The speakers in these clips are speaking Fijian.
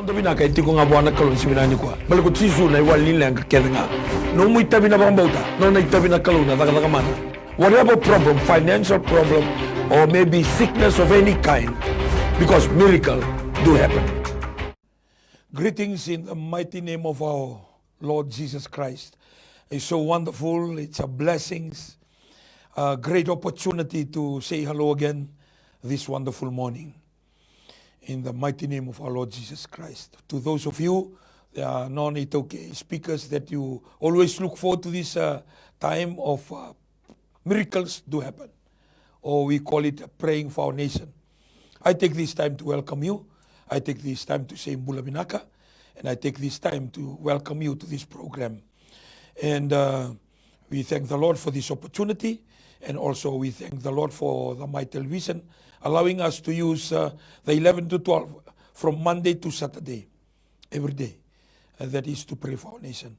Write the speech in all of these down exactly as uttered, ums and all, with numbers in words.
Noda vinaka e tiko ga vua na Kalou ni siga vinaka nikua. Baleta ko Jisu na iwali ni leqa kece ga. Nomu itavi na vakabauta, nona itavi na Kalou na cakacaka mana. Whatever problem, financial problem, or maybe sickness of any kind, because miracle do happen. Greetings in the mighty name of our Lord Jesus Christ. It's so wonderful. It's a blessings, a great opportunity to say hello again this wonderful morning. In the mighty name of our Lord Jesus Christ. To those of you, the non-iTaukei speakers, that you always look forward to this uh, time of uh, miracles do happen, or we call it uh, praying for our nation. I take this time to welcome you. I take this time to say bula vinaka, and I take this time to welcome you to this program. And uh, we thank the Lord for this opportunity, and also we thank the Lord for the My Television allowing us to use uh, the eleven to twelve from Monday to Saturday, every day. And that is to pray for our nation.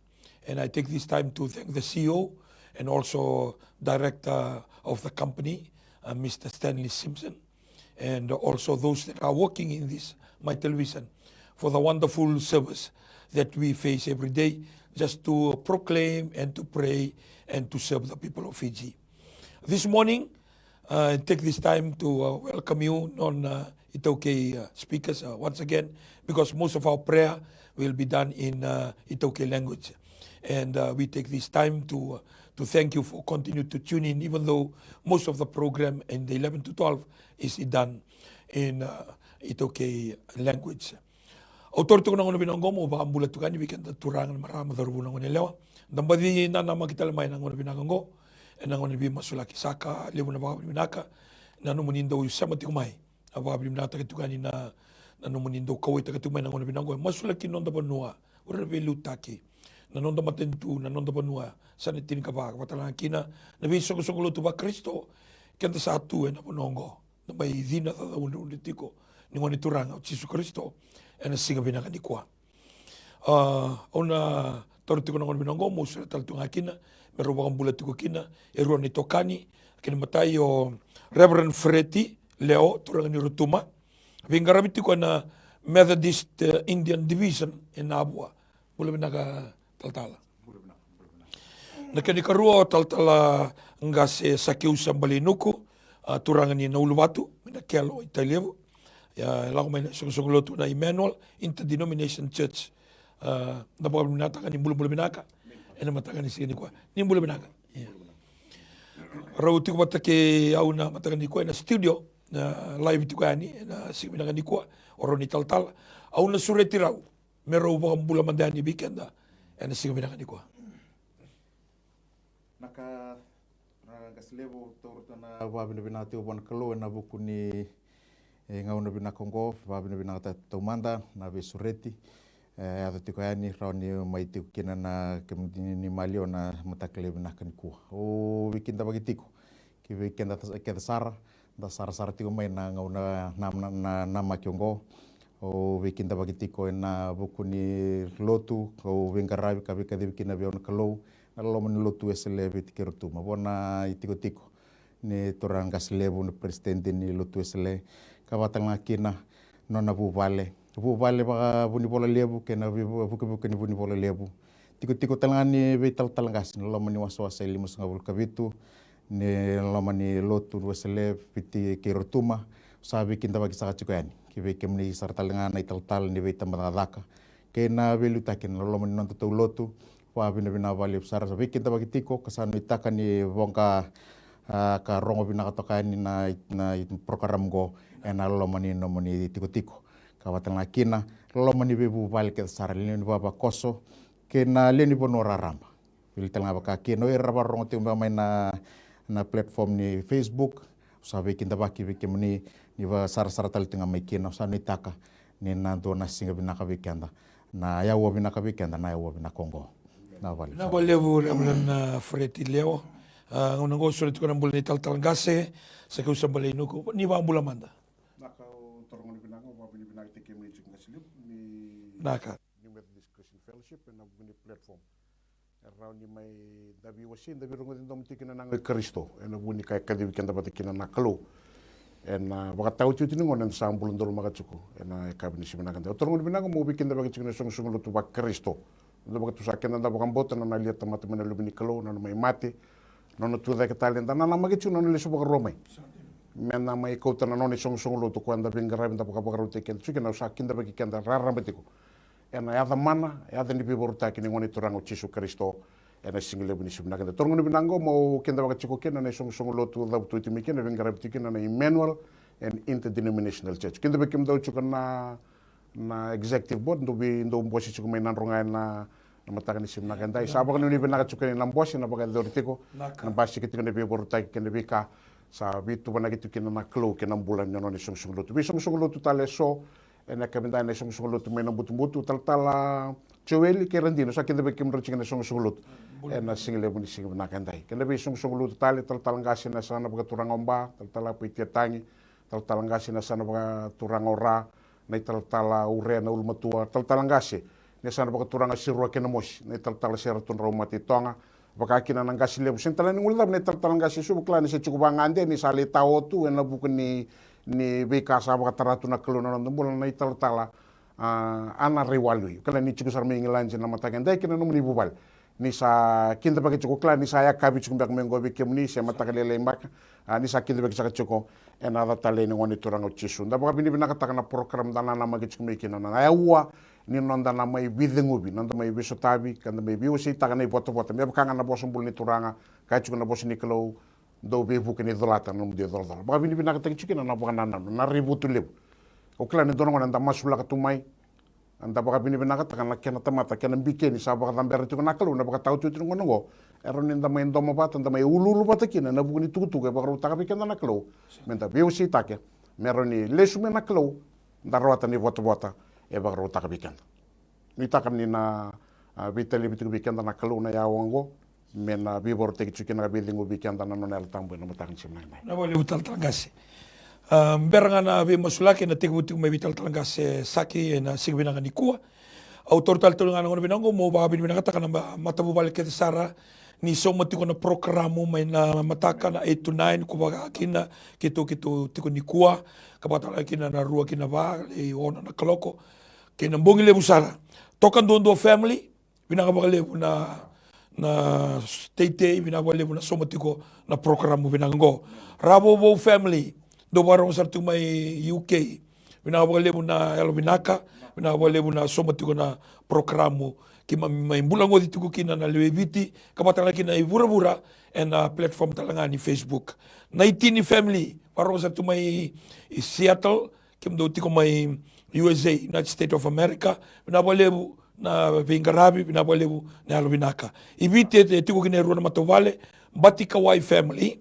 And I take this time to thank the C E O and also director of the company, uh, Mister Stanley Simpson, and also those that are working in this My Television for the wonderful service that we face every day just to proclaim and to pray and to serve the people of Fiji. This morning, uh, I take this time to uh, welcome you non uh, iTaukei uh, speakers uh, once again, because most of our prayer will be done in uh, iTaukei language. And uh, we take this time to uh, to thank you for continue to tune in, even though most of the program in the eleven to twelve is done in uh, iTaukei language. Au taura tiko na gauna vinaka oqo meu vakabula tiko yani vei keda turaga na marama, cauravou, na goneyalewa. Da baci nanamaki tale mai na gauna vinaka oqo ena gauna ni veimasulaki. Sa ka levu na vakavinavinaka na nomuni dau sema tiko mai. A vakavinavinakataka tiko yani na, na nomuni dau kauwaitaka tiko mai na gauna vinaka oqo. E masulaki noda vanua, ura na veiliutaki, na noda matanitu, na noda vanua, sa na tinikava, vakatalega kina na veisoqosoqo lotu vaKarisito keda sa tu ena vanua oqo. Na mai cina caucaudre tiko ni Gone Turaga o Jisu Karisito ena siga vinaka nikua. A, au na taura tiko na gauna vinaka oqo meu sureta tale tu ga kina me rau vakabula tiko kina e rua na itokani. Kena imatai o Reverend Freti Leo, turaga ni Rotuma, veiqaravi tiko ena Methodist eh, Indian Division e Navua. Bula vinaka talatala. Na kena ikarua o talatala qase Sakeusa Baleinuku, a, turaga ni Nauluvatu mai Nakelo, Tailevu. Ia, e lako mai na isoqosoqo lotu na Emmanuel Interdenomination Church. A, da vakavinavinakataka, ni bulabula vinaka ena mataka ni siga nikua. Ni bula vinaka. Ia, rau tiko vata kei au na mataka nikua ena studio, na live tiko yani ena siga vinaka nikua. O rau na italatala, au na sureti rau me rau vakabula mada yani vei keda ena siga vinaka nikua. Na ka, na qase levu, taura tu na vakavinavinaka tiko vua na Kalou ena vuku ni e, gauna vinaka oqo. Vakavinavinakataka taumada na veisureti e yaco tiko yani, rawa ni mai tiko kina na kemuni ni maliwa na mataka lailai vinaka nikua. Au veikidavaki tiko ki vei keda, keda sara, da sarasara tiko mai na gauna na, na, na, namaki oqo. Au veikidavaki tiko ena vuku ni lotu au veiqaravi ka veikacivi kina vei au na Kalou, na loma ni lotu Wesele e Viti kei Rotuma. Vua na itikotiko ni turaga qase levu, na peresitedi ni lotu Wesele, ka vaka talega kina nona vuvale, vuvale vakavunivola levu kei na vei-, vukevuke ni vunivola levu. Tikotiko talega ni veitalatala qase na loma ni wasawasa e limasagavulu ka vitu ni loma ni lotu Wesele Viti kei Rotuma. Sa veikidavaki saka tiko yani ki vei kemuni sara talega na italatala ni veitabacakacaka kei na veiliutaki na loma ni nodatou lotu. Vakavinavinaka vakalevu sara, sa veikidavaki tiko ka sa nuitaka ni voqa, a, ka rogo vinaka toka yani na, na program oqo ena loma ni nomuni tikotiko. Ka vaka talega kina loma ni veivuvale kece sara, lewe ni vavakoso kei na lewe ni vanua raraba. Vili talega vaka kina o ira ra vakarorogo tiko mai na, na platform ni Facebook. Au sa veikidavaki vei kemuni ni vasarasara tale tiko ga mai kina. Au sa nuitaka ni na dua na siga vinaka vei keda, na yaua vinaka vei keda na yaua vinaka oqo. Na vale. Vinaka vakalevu Reverend, a, Freti Leo. A, gauna oqo au solia tiko na bula ni talatala qase Sakeusa Baleinuku, ni vakabula mada. Naka, au taura gauna vinaka, au vakavinavinakataki kemuni tiko qase levu ni, naka, New Methodist Christian Fellowship ena vuku ni platform. E rawa ni mai da veiwasei, da veirogoci domo tiko kina na yaga i Karisito ena vuku ni ka e kacivi keda vata kina na Kalou. Ena vakataotioti ni gauna eda sa bula dolu maka tiko ena yakavi ni siga vinaka edai. Au taura gauna vinaka meu veikidavaki tiko ena isoqosoqo lotu vaKarisito. Dau vakatusa keda, da vakabauta na nona lia tamata mai na Luve ni Kalou, na nona mai mate, na nona tucake tale, da nanamaki tiko na nona lesu vakarua mai me na mai kauta na nona isoqosoqo lotu, koya da veiqaravi, da vakavakarautaki keda tiko kina. Au sa kidavaki keda raraba tiko ena yaca mana, yaca ni veivakarautaki ni Gone Turaga o Jisu Karisito, ena siga levu ni siga vinaka edai. Taura gauna vinaka oqo meu kidavaki tiko kina na isoqosoqo lotu cavutu oti mai kina, veiqaravi tiko kina na Emmanuel and Interdenominational Church. Kidavaki kemudou tiko na na executive board, dou vei, dou bose tiko mai Nadroga ena, na mataka ni siga vinaka edai. Sa vakanuinui vinaka tiko kina na bose na vakayacori tiko, na basika tiko na veivakarautaki kei na veika sa veituvanaki tiko kina na Kalou kei na bula ni nona isoqosoqo lotu. Veisoqosoqo lotu tale eso ena yakavi edai, na isoqosoqo lotu mai na Butubutu, talatala Joeli kei Radini, sa kidavaki kemudrau tiko na isoqosoqo lotu ena siga levu ni siga vinaka edai. Kei na veisoqosoqo lotu tale, talatala qase na yasana vakaturaga o Ba, talatala Paitia Tagi, talatala qase na yasana vakaturaga o Ra, na italatala Ure na ulumatua, talatala qase ni yasana vakaturaga Sirua kei Namosi, na italatala Sera Tudrau Mate Toga, vaka kina na qase levu, sega tale ni guilecava na italatala qase e Suva, kila ni se tiko vagade ni sa lai tawa tu ena vuku ni, ni veika sa vakatara tu na Kalou na noda bula, na italatala, a, Ana Raiwalui, kila ni tiko sara mai Igiladi na mataka edai, kei na nomuni vuvale. Ni sa kidavaki tiko, kila ni sa yakavi tiko beka mai oqo vei kemuni se mataka lailai beka, a, ni sa kidavaki saka tiko ena yaca talei ni Gone Turaga o Jisu. Da vakavinavinakataka na program da nanamaki tiko mai kina, na, na aua ni noda na mai veiceguvi, noda mai veisotavi ka da mai veiwaseitaka na ivotavota, me vaka ga na vosa bula ni Turaga, kaya tiko na vosa ni Kalou, dou veivuke ni colata na nomudou icolacola. Vakavinavinakataki tiko kina na vakanananu, na raivotu levu. Au kila ni dua na gauna da masulaka tu mai, da vakavinavinakataka na kena tamata, kena bikeni sa vakacabera tiko na Kalou ena vakataotioti ni gauna oqo. E rawa ni da mai domo vata, da mai uluulu vata kina ena vuku ni tukutuku e vakarautaka vei keda na Kalou me da veiwaseitaka, me rawa ni lesu mai na Kalou, da rawata na ivotavota e vakarautaka vei keda. Nuitaka ni na, a, veitalevi tiko vei keda na Kalou na aua oqo, me na veivakarautaki tiko kina ka veicegu vei keda na nona Yalo Tabu ena mataka ni siga vinaka edai. Vinaka vakalevu talatala qase. A, bera ga na veimasulaki ena tekivu tiko mai vei talatala qase Saki ena siga vinaka nikua. Au taura tale tale ga na gauna vinaka oqo meu vakavinavinakataka na ma-, matavuvale kece sara ni sauma tiko na program mai na mataka na eight to nine, ko vaka kina keitou, keitou tiko nikua, ka vakatalega kina na rua ki na va, lai ono na kaloko, kei na bogi levu sara. Toka Duadua family, vinaka vakalevu na, na teitei, vinaka vakalevu na sauma tiko na program vinaka oqo. Ravouvou family, dou vakarogo sara tu mai U K, vinaka vakalevu na yalovinaka, vinaka vakalevu na sauma tiko na program. Keimami mai bulagoci tiko kina na lewe i Viti, ka vakatalega kina i vuravura ena platform talega ni Facebook. Na Itini family, vakarogo sara tu mai i Seattle, kemudou tiko mai U S A, United States of America, vinaka vakalevu na veiqaravi, vinaka vakalevu na yalovinaka. I Viti e tiko kina e rua na matavuvale, Batikawai family,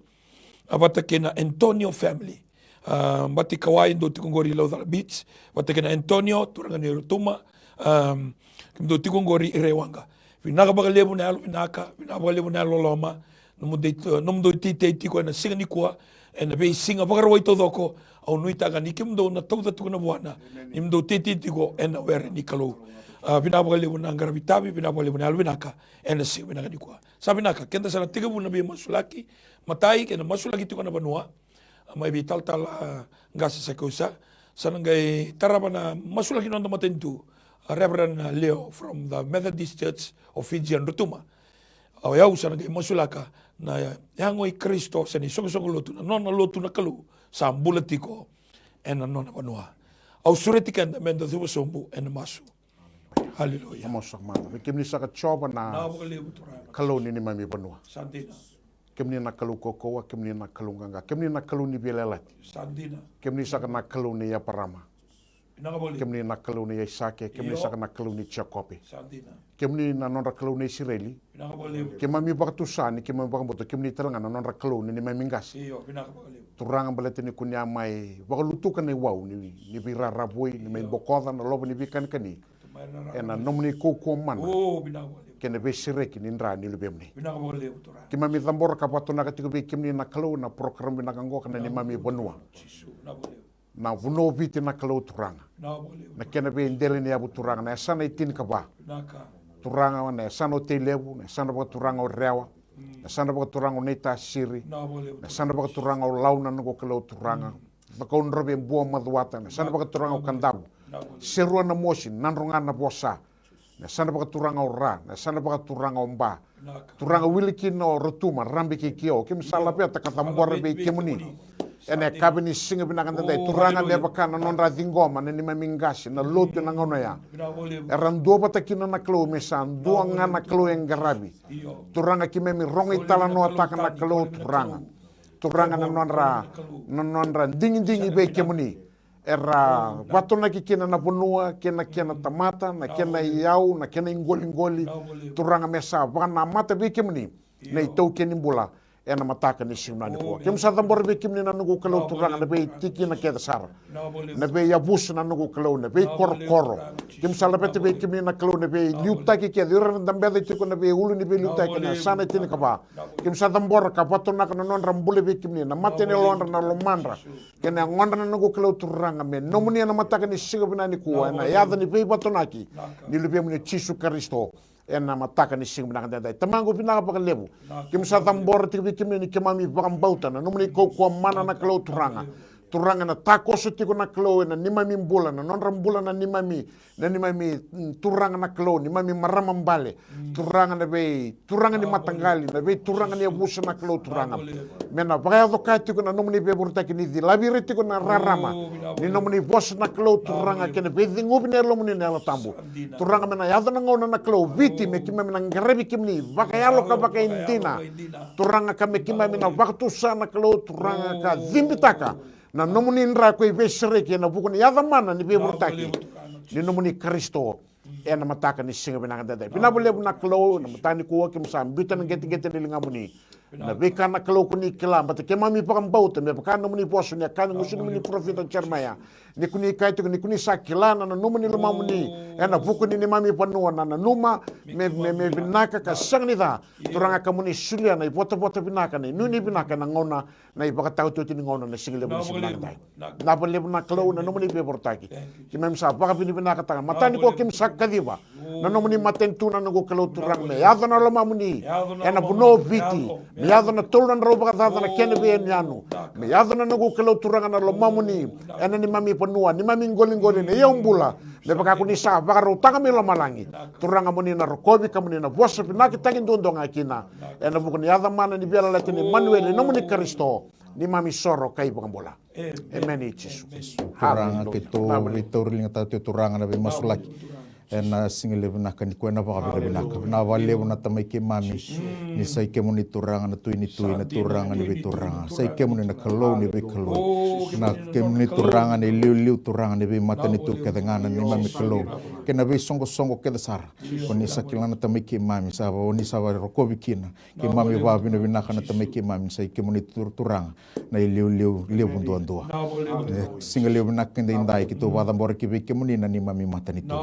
a, vata kei na Antonio family. A, Batikawai dou tiko qori i Laucala Beach, vata kei na Antonio, turaga ni Rotuma, a, kemudou tiko qori i Raiwaqa. Vinaka vakalevu na yalovinaka, vinaka vakalevu na yalololoma, nomudou, nomudou teitei tiko ena siga nikua, ena veisiga Vakarauwai taucoko, au nuitaka ni kemudou na tauca tiko na vuana, ni mudou teitei tiko ena were ni Kalou. A, vinaka vakalevu na qaravi tavi, vinaka vakalevu na yalovinaka, ena siga vinaka nikua. Sa vinaka, keda sa na tekivu na veimasulaki, matai, kei na masulaki tiko na vanua, a, mai vei talatala, a, qase Saki Usa, sa na qai tarava na masulaki noda matanitu, a, Reverend, a, Leo from the Methodist Church of Fiji and Rotuma. O yau sa na qai masulaka na yago i Karisito, se na isoqosoqo lotu, na nona lotu na Kalou, sa bula tiko ena nona vanua. Au sureti keda meda cuva sobu ena masu. Aleluya. Masu saka mada. Vei kemuni saka Jiova na Kalou ni neimami vanua. Kemuni na Kalou kaukauwa, kemuni na Kalou qaqa, kemuni na Kalou ni veiyalayalati. Kemuni saka na Kalou nei Eparama. Kemuni na Kalou nei Aisake, kemuni saka na Kalou nei Jekope. Kemuni na nodra Kalou nei Isireli. Keimami vakatusa ni keimami vakabauta kemuni talega na nodra Kalou ni neimami qase. Turaga, baleta ni koni a mai vakalutuka na iwau ni, ni veiraravui, ni mai bokoca na lovo ni veikanikani ena nomuni kaukauwa mana kei na veisereki ni dra ni luvemuni. Keimami cabora ka vakatonaka tiko vei kemuni na Kalou na program vinaka oqo ka na neimami vanua. Na vanua o Viti na Kalou Turaga. Na kena veidela ni yavu Turaga, na yasana e tinikava. Turaga, na yasana o Tailevu, na yasana vakaturaga o Rewa, na yasana vakaturaga o Naitasiri, na yasana vakaturaga o Lau na noqu Kalou Turaga. Cakaudrove, Bua, Macuata, na yasana vakaturaga o Kadavu. Serua na mosi, Nadroga na vosa. Na yasana vakaturaga o Ra, na yasana vakaturaga o Ba. Turaga, wili kina o Rotuma, Rabe kei Kio, keimami sa laveta ka cabora vei kemuni. Ena yakavi ni siga vinaka edaidai, Turaga, me vaka na nodra ciqoma na neimami qase na lotu ena gauna oya. Era duavata kina na Kalou, me sa dua ga na Kalou e qaravi. Turaga, keimami rogo italanoataka na Kalou, Turaga. Turaga, na nodra, na nodra digidigi vei kemuni. Era vatonaki kina na vanua kei na kena tamata, na kena iyau, na kena iqoliqoli. Turaga, me sa vakanamata vei kemuni na itaukei ni bula ena mataka ni siga nikua. Keimami sa cabora vei kemuni, na noqu Kalou, Turaga, na veitikina kece sara, na veiyavusa, na noqu Kalou, na veikorokoro. Keimami sa laveta vei kemuni, na Kalou, na veiliutaki kece, o ira na dabeca tiko na veiulu ni veiliutaki ena yasana e tinikava. Keimami sa cabora ka vatonaka na nodra bula vei kemuni, na mata ni yalodra, na lomadra, kei na yagodra, na noqu Kalou, Turaga, me nomuni ena mataka ni siga vinaka nikua, ena yaca ni veivatonaki ni Luvemuni o Jisu Karisito. Ena mataka ni siga vinaka edaidai, Tamaqu, vinaka vakalevu. Keimami sa cabora tiko vei kemuni, ni keimami vakabauta na nomuni kaukauwa mana, na Kalou, Turaga. Turaga, ena takoso tiko, na Kalou, ena neimami bula, na nodra bula na neimami, na neimami, mm, turaga, na Kalou, neimami marama bale. Turaga, na veituraga ni mataqali, na veituraga ni yavusa, na Kalou, Turaga. Me na vakayaco kaya tiko na nomuni veivosaki ni cilavi ira tiko na rarama ni nomuni vosa, na Kalou, Turaga, kei na veiciqomi ni Yalomuni na Yalo Tabu. Turaga, me na yaco na gauna, na Kalou, Viti me keimami na qaravi kemuni vakayalo ka vakaidina. Turaga, ka me keimami na vakatusa, na Kalou, Turaga, ka cibitaka na nomuni dra ko i veisereki ena vuku ni yaca mana ni veivosaki ni nomuni Karisito. Ena mataka ni siga vinaka edaidai, vinaka vakalevu, na Kalou, na mataka nikua keimami sa biuta na qeteqete ni ligamuni. Na veika, na Kalou, ko ni kila, baleta keimami vakabauta me vaka nomuni vosa ni a kaya na gusu ni nomuni parofita o Jeremaia, ni ko ni kaya tiko ni ko ni sa kila na nanuma ni lomamuni ena vuku ni neimami vanua, na nanuma me, me, me vinaka ka sega ni ca. Turaga, ka mo ni solia na ivotavota vinaka, na inuinui vinaka ena gauna, na ivakataotioti ni gauna, na siga levu ni siga vinaka edaidai. Vinaka vakalevu, na Kalou, na nomuni veivosaki. Keimami sa vakavinavinakataka, mataka nikua keimami sa kaciva na nomuni matanitu, na noqu Kalou, Turaga, me yaco na lomamuni ena vanua o Viti. Me yaco na tolu na drau vakacaca na kena veiyanuyanu. Me yaco, na noqu Kalou, Turaga, na lomamuni ena neimami vanua, neimami qoliqoli, na iyau bula, me vaka ko ni sa vakarautaka mai lomalagi. Turaga, mo ni na rokovi ka mo ni na vosa vinakataki duadua ga kina ena vuku ni yaca mana ni veiyalayalati nei Imanueli, nomuni Karisito, neimami isoro ka iVakabula. Emeni, Jisu. Turaga, keitou veitauriligataka tiko, Turaga, na veimasulaki ena siga levu vinaka nikua, ena vakavinavinaka. Vinaka vakalevu, na Tamai keimami, ni sa i kemuni, Turaga, na Tui ni tui, na Turaga ni veituraga, sa i kemuni na Kalou ni veikalou, na kemuni, Turaga, na iliuliu, Turaga, ni veimatanitu kece ga, na neimami Kalou, kei na veisoqosoqo kece sara. Ko ni sa kila, na Tamai keimami, sa va, o ni sa vakarokovi kina. Keimami vakavinavinaka, na Tamai keimami, ni sa i kemuni, Tur-, Turaga, na iliuliu levu duadua. E, siga levu vinaka edaidai, keitou vakacabora ki vei kemuni na neimami matanitu.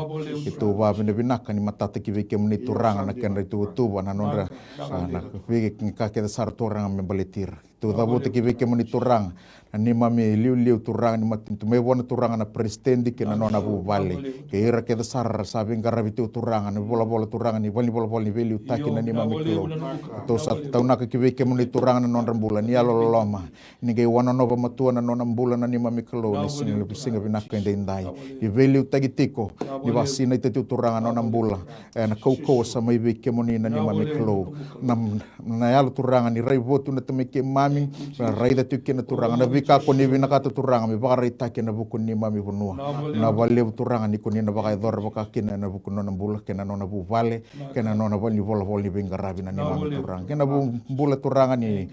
Keitou vakavinavinaka ni matata ki vei kemuni, Turaga, na kedra ituvatuva, na nodra, a, na veika kece sara, Turaga, me baleti ira. Keitou cavuta ki vei kemuni, Turaga, na neimami iliuliu, Turaga, ni matanitu, mai vua na Turaga na peresitedi kei na nona vuvale, kei ira kece sara era sa veiqaravi tiko, Turaga, na volavola, Turaga, ni valenivolavola ni veiliutaki, na neimami Kalou. Keitou sa taunaka ki vei kemuni, Turaga, na nodra bula, ni yalololoma, ni qai wanonova matua na nona bula, na neimami Kalou, na siga, siga vinaka edaidai. Ni veiliutaki tiko, ni vakasinaita tiko, Turaga, na nona bula ena kaukauwa sa mai vei kemuni, na neimami Kalou. Na, na yalo, Turaga, ni raivotu, na Tamai keimami, me raica tiko kina, Turaga, na veika ko ni vinakata, Turaga, me vakaraitaki ena vuku ni neimami vanua. Vinaka vakalevu, Turaga, ni ko ni na vakayacora vaka kina ena vuku ni nona bula kei na nona vuvale kei na nona valenivolavola ni veiqaravi, na neimami Turaga, kei na vu-, bula, Turaga, ni,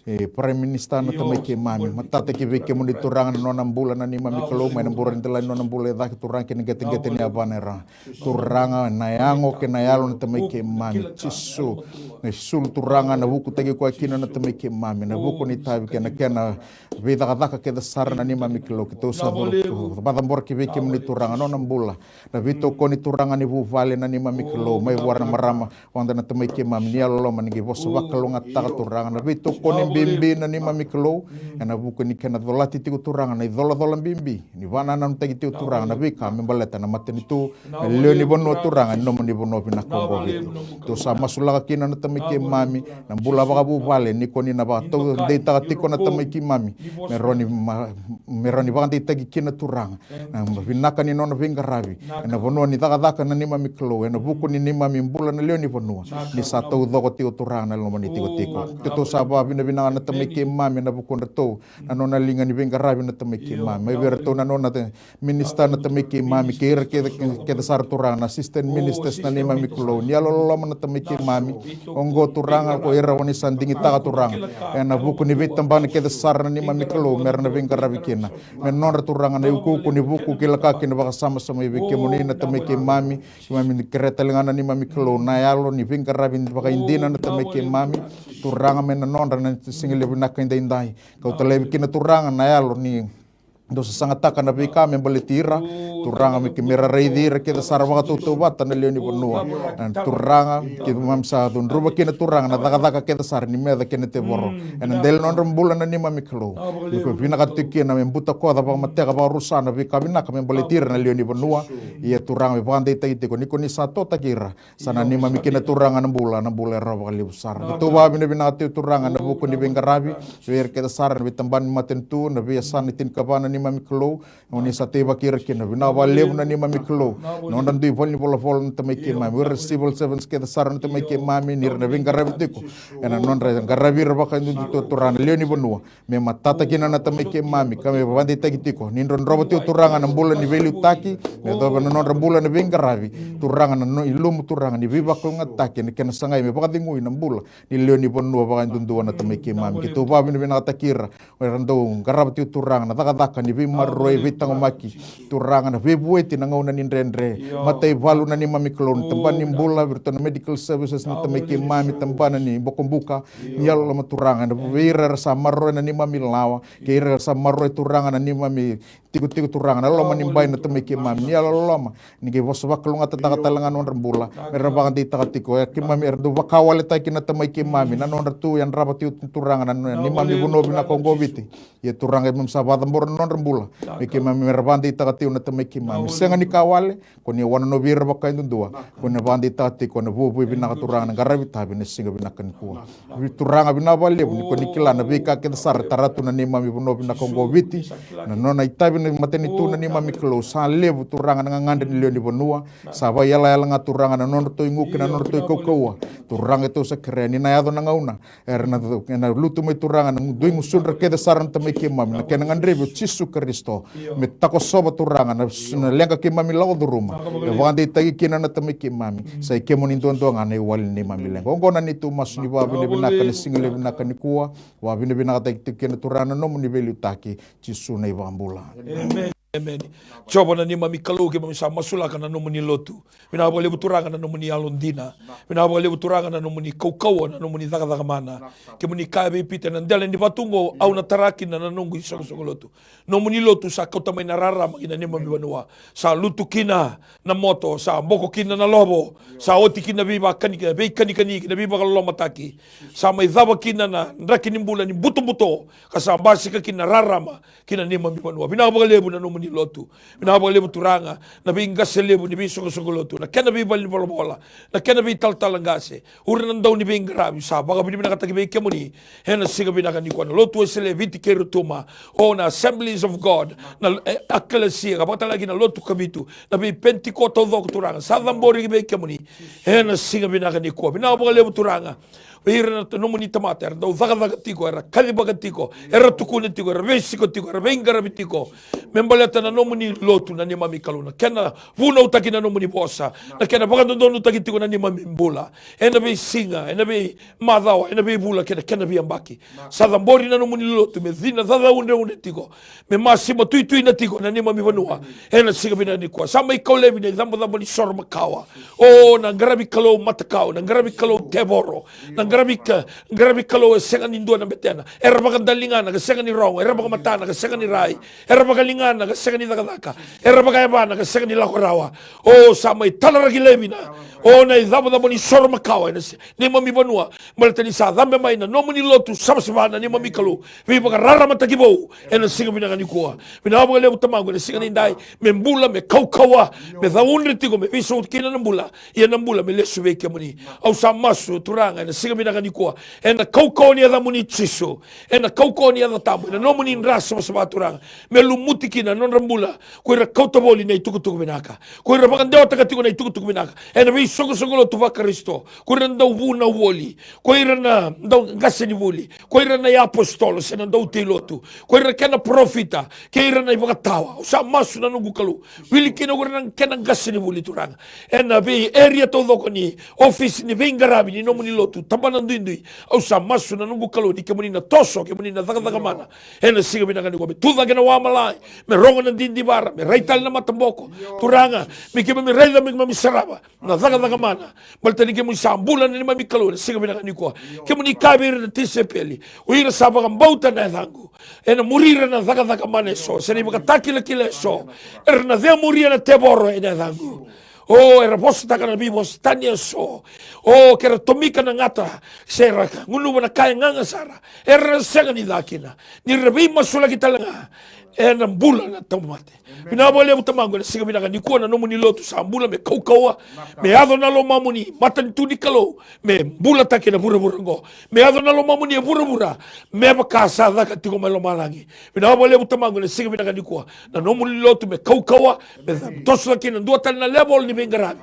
e, Prime Minister, na Tamai keimami. Matata ki vei kemuni, Turaga, na nona bula, na neimami Kalou, mai na buradilai ni nona bula e cake, Turaga, kei na qeteqete ni yavana e ra. Turaga, na yago kei na yalo, na Tamai keimami, Jisu. Na isulu, Turaga, na vukutaki koya kina, na Tamai keimami, na vuku ni itavi kei na kena veicakacaka kece sara, na neimami Kalou. Keitou sa vakacabora ki vei kemuni, Turaga, na nona bula, na veitokoni, Turaga, ni vuvale, na neimami Kalou, mai vua na marama, vaka na Tamai keimami, ni yalololoma, ni qai vosa vakalougatataka, Turaga, na veitokoni bibi, na neimami Kalou, ena vuku ni kena colati tiko, Turaga, na icolacola bibi ni vakanananutaki tiko, Turaga, na veika me baleta na matanitu, na lewe ni vanua, Turaga, ni nomuni vanua vinaka oqo. Keitou sa masulaka kina, na Tamai keimami, na bula vakavuvale, ni ko ni na vakatau-, deitaka tiko na Tamai keimami me rawa ni ma-, me rawa ni vakadeitaki kina Turaga na vinaka ni nona veiqaravi ena vanua ni cakacaka na neimami Kalou, ena vuku ni neimami bula na lewe ni vanua. Ni sa taucoko tiko Turaga na loma ni tikotiko. Keitou sa vakavinavinaka na Tamai keimami ena vukudratou, na nona liga ni veiqaravi na Tamai keimami, mai vei iratou na nona te-, minista na Tamai keimami, kei ira kece, kece sara Turaga na assistant ministers na neimami Kalou. Ni yalololoma na Tamai keimami, oqo Turaga ko ira oni sa digitaka Turaga ena vuku ni veitabana kece sara na neimami Kalou, mera na veiqaravi kina. Me nodra Turaga na iukuuku ni vuku, kila ka kina vakasama sa mai vei kemuni na Tamai keimami. Keimami kerea tale ga na neimami Kalou na yalo ni veiqaravi vakaidina na Tamai keimami. Turaga me na nodra na siga levu vinaka edaidai. Kauta laivi kina Turaga na yalo ni dou sasagataka na veika me baleti ira. Turaga me keimami ra raici ira kece sara vakatautauvata na lewe ni vanua. Na Turaga keimami sa cudruva kina Turaga na cakacaka kece sara ni meca kei na tevoro. Ena dela ni nodra bula na neimami Kalou. Ni ko vinakata tiko kina me butakoca, vakamateka, vakarusa na veika vinaka me baleti ira na lewe ni vanua. Ia Turaga me vakadeitaki tiko ni ko ni sa totaki ira. Sa na neimami kina Turaga na bula, na bula e rawa vakalevu sara. Keitou vakavinavinaka tiko Turaga na vuku ni veiqaravi vei ira kece sara na veitabana ni matanitu, na veiyasana e tinikava na neimami Kalou. Oni sa teivaki ira kina, vinaka vakalevu na neimami Kalou. Na nodra dui valenivolavola na Tamai keimami, o ira civil servants kece sara na Tamai keimami, ni ra na veiqaravi tiko ena nodra qaravi ira vakayadudua Turaga na lewe ni vanua. Me matata kina na Tamai keimami, ka me vakadeitaki tiko ni drodrova tiko Turaga na bula ni veiliutaki, me yacova na nodra bula na veiqaravi. Turaga na no-, ilumu Turaga ni veivakalougatataki, na kena sagai me vakacegui na bula ni lewe ni vanua vakayadudua na Tamai keimami. Keitou vakavinavinakataki ira, o ira dau qarava tiko Turaga na cakacaka ni veimaroroi, veitaqomaki, Turaga na veivueti na gauna ni dredre. Mataivalu na neimami Kalou, na tabana ni bula, vei iratou na medical services na Tamai keimami, tabana ni bokobuka. Ni yalololoma Turaga ena vei ira era sa maroroya na neimami lawa, kei ira era sa maroroya Turaga na neimami tikotiko Turaga na loma ni bai na Tamai keimami. Ni yalololoma, ni qai vosa vakalougatataka tale ga na nodra bula, me ra vakadeitaka tiko. Ia keimami era dau vakawaletaki na Tamai keimami, na nodra tu yadrava tiko Turaga na neimami vanua vinaka oqo o Viti. Ia Turaga keimami sa vakacabora na nodra bula, me keimami me ra vakadeitaka tiko na Tamai keimami. Sega ni ka wale, ko ni wanonovi ira vakayadudua, ko ni vakadeitaka tiko na vuavuai vinaka Turaga na qaravi tavi na siga vinaka nikua. Turaga vinaka vakalevu ni ko ni kila na veika kece sara e tara tu na neimami vanua vinaka oqo o Viti. Na nona itavi na matanitu na neimami Kalou, sa levu Turaga na gagadre ni lewe ni vanua. Sa vakaiyalayala ga Turaga na nodratou igu kei na nodratou ikaukauwa. Turaga keitou sa kerea ni na yaco na gauna era na, ena lutu mai Turaga na dui gusudra kece sara na Tamai keimami, na kena gadrevi o Jisu Karisito. Me takosova Turaga na, na leqa keimami lako curuma, e vakadeitaki kina na Tamai keimami. Sa i kemuni duadua ga na iwali ni neimami leqa. Oqo na neitou masu ni vakavinavinaka na siga levu vinaka nikua. Vakavinavinakataki tiko kina Turaga na nomuni veiliutaki, Jisu na iVakabula. Emeni. Emeni. Jiova na neimami Kalou, keimami sa masulaka na nomuni lotu. Vinaka vakalevu Turaga na nomuni yalodina. Vinaka vakalevu Turaga na nomuni kaukauwa, na nomuni cakacaka mana. Kemuni kaya vei Pita, na dela ni vatu oqo au na tara kina na noqu isoqosoqo lotu. Nomuni lotu sa kauta mai na rarama ki na neimami vanua. Sa lutu kina na moto, sa boko kina na lovo, sa oti kina veivakani-, veikanikani kei na veivakalolomataki. Sa mai cava kina na draki ni bula ni butobuto, ka sa basika kina na rarama ki na neimami vanua. Vinaka vakalevu na nomuni lotu. Vinaka vakalevu Turaga na veiqase levu ni veisoqosoqo lotu, na kena veivalenivolavola, na kena veitalatala qase. O ira na dau ni veiqaravi sa vakavinavinakataki vei kemuni ena siga vinaka nikua, na Lotu Wesele e Viti kei Rotuma, o na Assemblies of God, na, e, Ekalesia, ka vakatalega kina Lotu Kavitu, na veiPenitiko taucoko Turaga, sa cabori vei kemuni ena siga vinaka nikua. Vinaka vakalevu Turaga vei ira na nomuni tamata era dau cakacaka tiko, era kacivaka tiko, era tukuna tiko, era veisiko tiko, era veiqaravi tiko me baleta na nomuni lotu na neimami Kalou, na kena vunautaki na nomuni vosa, na kena vakadodonutaki tiko na neimami bula ena veisiga, ena veimacawa, ena veivula kei na kena veiyabaki. Sa cabori na nomuni lotu me cina cacaudeaude tiko, me masima tuituina tiko na neimami vanua ena siga vinaka nikua. Sa mai kau laivi na icabocabo ni soro makawa, o na qaravi kalou matakau, na qaravi kalou tevoro, na qaravi ka-, qaravi kalou e sega ni dua na betena. Era vakadaligana ka sega ni rogo, era vakamatana ka sega ni rai, era vakaligana ka sega ni cakacaka, era vakayavana ka sega ni lako rawa. O sa mai talaraki laivi na O na icavacava ni soro makawa ena se-, neimami vanua. Baleta ni sa cabe mai na nomuni lotu savasava na neimami Kalou. Veivakararamataki vou ena siga vinaka nikua. Vinaka vakalevu Tamaqu ena siga nidai. Me bula, me kaukauwa, me caudre tiko, me veisau kina na bula. Ia na bula me lesu vei kemuni. Au sa masu Turaga ena siga vinaka nikua. Ena kaukauwa ni yacamuni Jisu. Ena kaukauwa ni yaca tabu. Ena nomuni dra savasava Turaga. Me lumuti kina na nodra bula. Ko ira kauta voli na itukutuku vinaka. Ko ira vakadewataka tiko na itukutuku vinaka. Ena veisoqosoqo lotu vaKarisito. Ko ira na dau vunau voli. Ko ira na dau qasenivuli. Ko ira na iapositolo se na dau tei lotu. Ko ira kei na parofita. Kei ira na ivakatawa. Au sa masu na noqu Kalou. Wili kina ko ira na kena qasenivuli Turaga. Ena vei area taucoko ni ofisi ni veiqaravi ni nomuni lotu. Tabana duidui. Au sa masu na noqu Kalou ni kemuni na toso, kemuni na cakacaka mana. Ena siga vinaka nikua me tucake na wamalai. Me rogo na didivara, me rai tale na mataboko. Turaga, me keimami raica, me keimami sarava na cakacaka mana. Baleta ni kemuni sa bula na neimami Kalou ena siga vinaka nikua. Kemuni kaya vei ira na tisaipeli, o ira sa vakabauta na yacaqu, ena muri ira na cakacaka mana eso, se na ivakatakilakila eso. Era na cemuria na tevoro ena yacaqu. O, era vosataka na veivosa tani eso. O, ke ra tomika na gata, se ra gunuva na ka e gaga sara, era na sega ni ca kina. Ni ra veimasulaki tale ga, ena bula na tauvimate. Vinaka vakalevu Tamaqu ena siga vinaka nikua na nomuni lotu sa bula me kaukauwa, me yaco na lomamuni, matanitu ni Kalou, me bulataki na vuravura oqo. Me yaco na lomamuni e vuravura, me vaka sa caka tiko mai lomalagi. Vinaka vakalevu Tamaqu ena siga vinaka nikua na nomuni lotu me kaukauwa, me tosotaki na dua tale na level ni veiqaravi.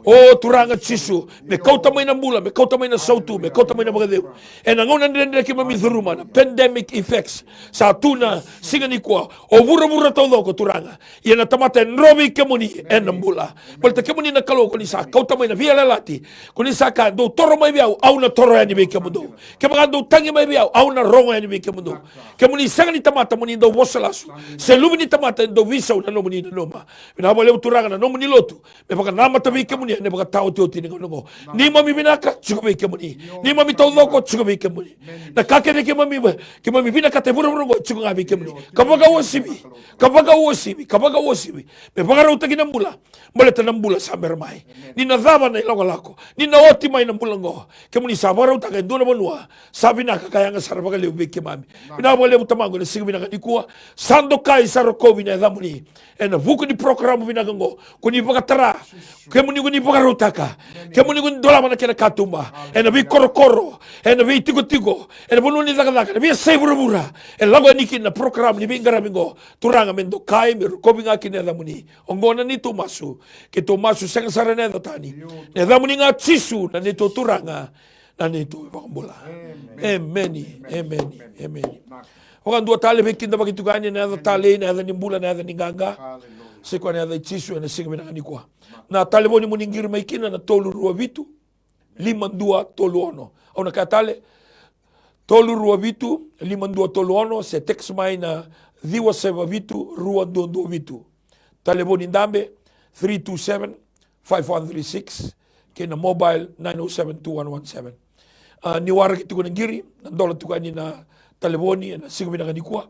O Turaga Jisu, me kauta mai na bula, me kauta mai na sautu, me kauta mai na vakacegu. Ena gauna dredre keimami curuma na pandemic effects. Sa tu na siga nikua, o vuravura taucoko Turaga. Ia na tamata e dro vei kemuni ena bula. Baleta kemuni na Kalou ko ni sa kauta mai na veiyalayalati. Ko ni sa kaya, dou toro mai vei au, au na toro yani vei kemudou. Kevaka dou tagi mai vei au, au na rogo yani vei kemudou. Kemuni sega ni tamata mo ni dau vosa lasu. Se luve ni tamata e dau veisau na nomuni nanuma. Vinaka vakalevu Turaga na nomuni lotu. Me vakanamata vei kemuni ena ivakataotioti ni gauna oqo. Neimami vinaka, jiko vei kemuni. Neimami taucoko, jiko vei kemuni. Na ka kece keimami, keimami vinakata e vuravura oqo, jiko ga vei kemuni. Ka vakauasivi, ka vakauasivi, ka vakauasivi. Me vakarautaki na bula. Baleta na bula sa bera mai. Ni na cava na ilakolako. Ni na oti mai na bula oqo. Kemuni sa vakarautaka e dua na vanua. Sa vinaka ka yaga sara vakalevu vei keimami. Vinaka vakalevu Tamaqu ena siga vinaka nikua. Sa dokai, sa rokovi na yacamuni. Ena vuku ni program vinaka oqo, ko ni vakatara, kemuni ko ni vakarautaka, kemuni ko ni dolava na kena katuba, ena veikorokoro, ena veitikotiko, ena vanua ni cakacaka, ena veiyasai vuravura, e lako yani kina na program ni veiqaravi oqo. Turaga me dokai, me rokovi ga kina na yacamuni. Oqo na neitou masu, keitou masu sega sara ena yaca tani. Na yacamuni ga Jisu, na neitou Turaga, na neitou iVakabula. Emeni, emeni, emeni. Vakadua tale, veikidavaki tiko yani ena yaca talei, na yaca ni bula, na yaca ni qaqa. Se koya na yaca i Jisu ena siga vinaka nikua. Na talevoni mo ni qiri mai kina na tolu rua vitu, lima dua tolu ono. Au na kaya tale, tolu rua vitu, lima dua tolu ono, se text mai na ciwa saiva vitu, rua dua dua vitu. Talevoni dabe, three two seven, five one three six, kei na mobile nine oh seven two one one seven. A, ni waraki tiko na qiri, na dola tiko yani na talevoni ena siga vinaka nikua.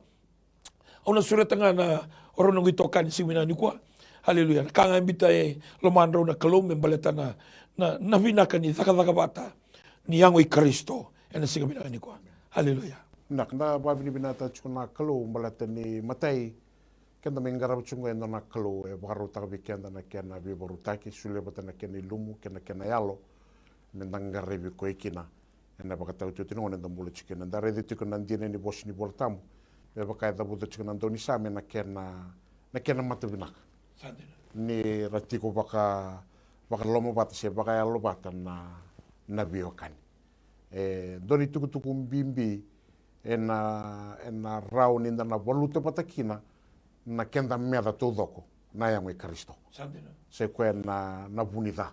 Au na sureta ga na rau noqu itokani siga vinaka nikua. Haleluya. Na ka ga e biuta e lomadrau na Kalou me baleta na, na, na vinaka ni cakacaka vata ni yago i Karisito ena siga vinaka nikua. Haleluya. Na ka da vakavinavinakataka tiko na Kalou baleta ni matai keda mai qarava tiko qo e dua na Kalou e vakarautaka vei keda na kena veivakarautaki, solia vata na kena ilumu kei na kena yalo me da qaravi koya kina ena ivakataotioti ni gauna eda bula tiko kina. Da raica tiko na dina ni vosa ni Vola Tabu me vaka e cavuta tiko na daunisame na kena, na kena mata vinaka. Ni ra tiko vaka, vakaloma vata se vakayalo vata na, na veiwekani. E dua na itukutuku bibi ena, ena rawa ni da na valuta vata kina na keda meca taucoko na yago i Karisito. Sa dina. Se koya na, na vu ni ca.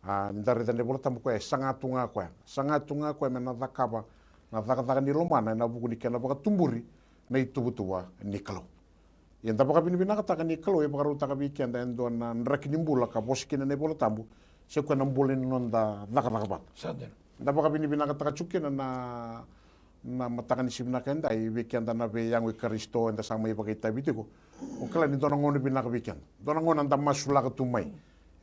A, ni da raica na iVola Tabu koya e saga tu ga koya. Saga tu ga koya me na cakava na cakacaka ni lomana ena vuku ni kena vakatuburi na ituvatuva ni Kalou. Ia da vakavinavinakataka ni Kalou e vakarautaka vei keda e dua na draki ni bula ka vosa kina na iVola Tabu, se koya na bula ni noda cakacaka vata. Sa dina. Da vakavinavinakataka tiko kina na, na mataka ni siga vinaka edai vei keda na veiyago i Karisito eda sa mai vakaitavi tiko. O kila ni dua na gauna vinaka vei keda. Dua na gauna da masulaka tu mai.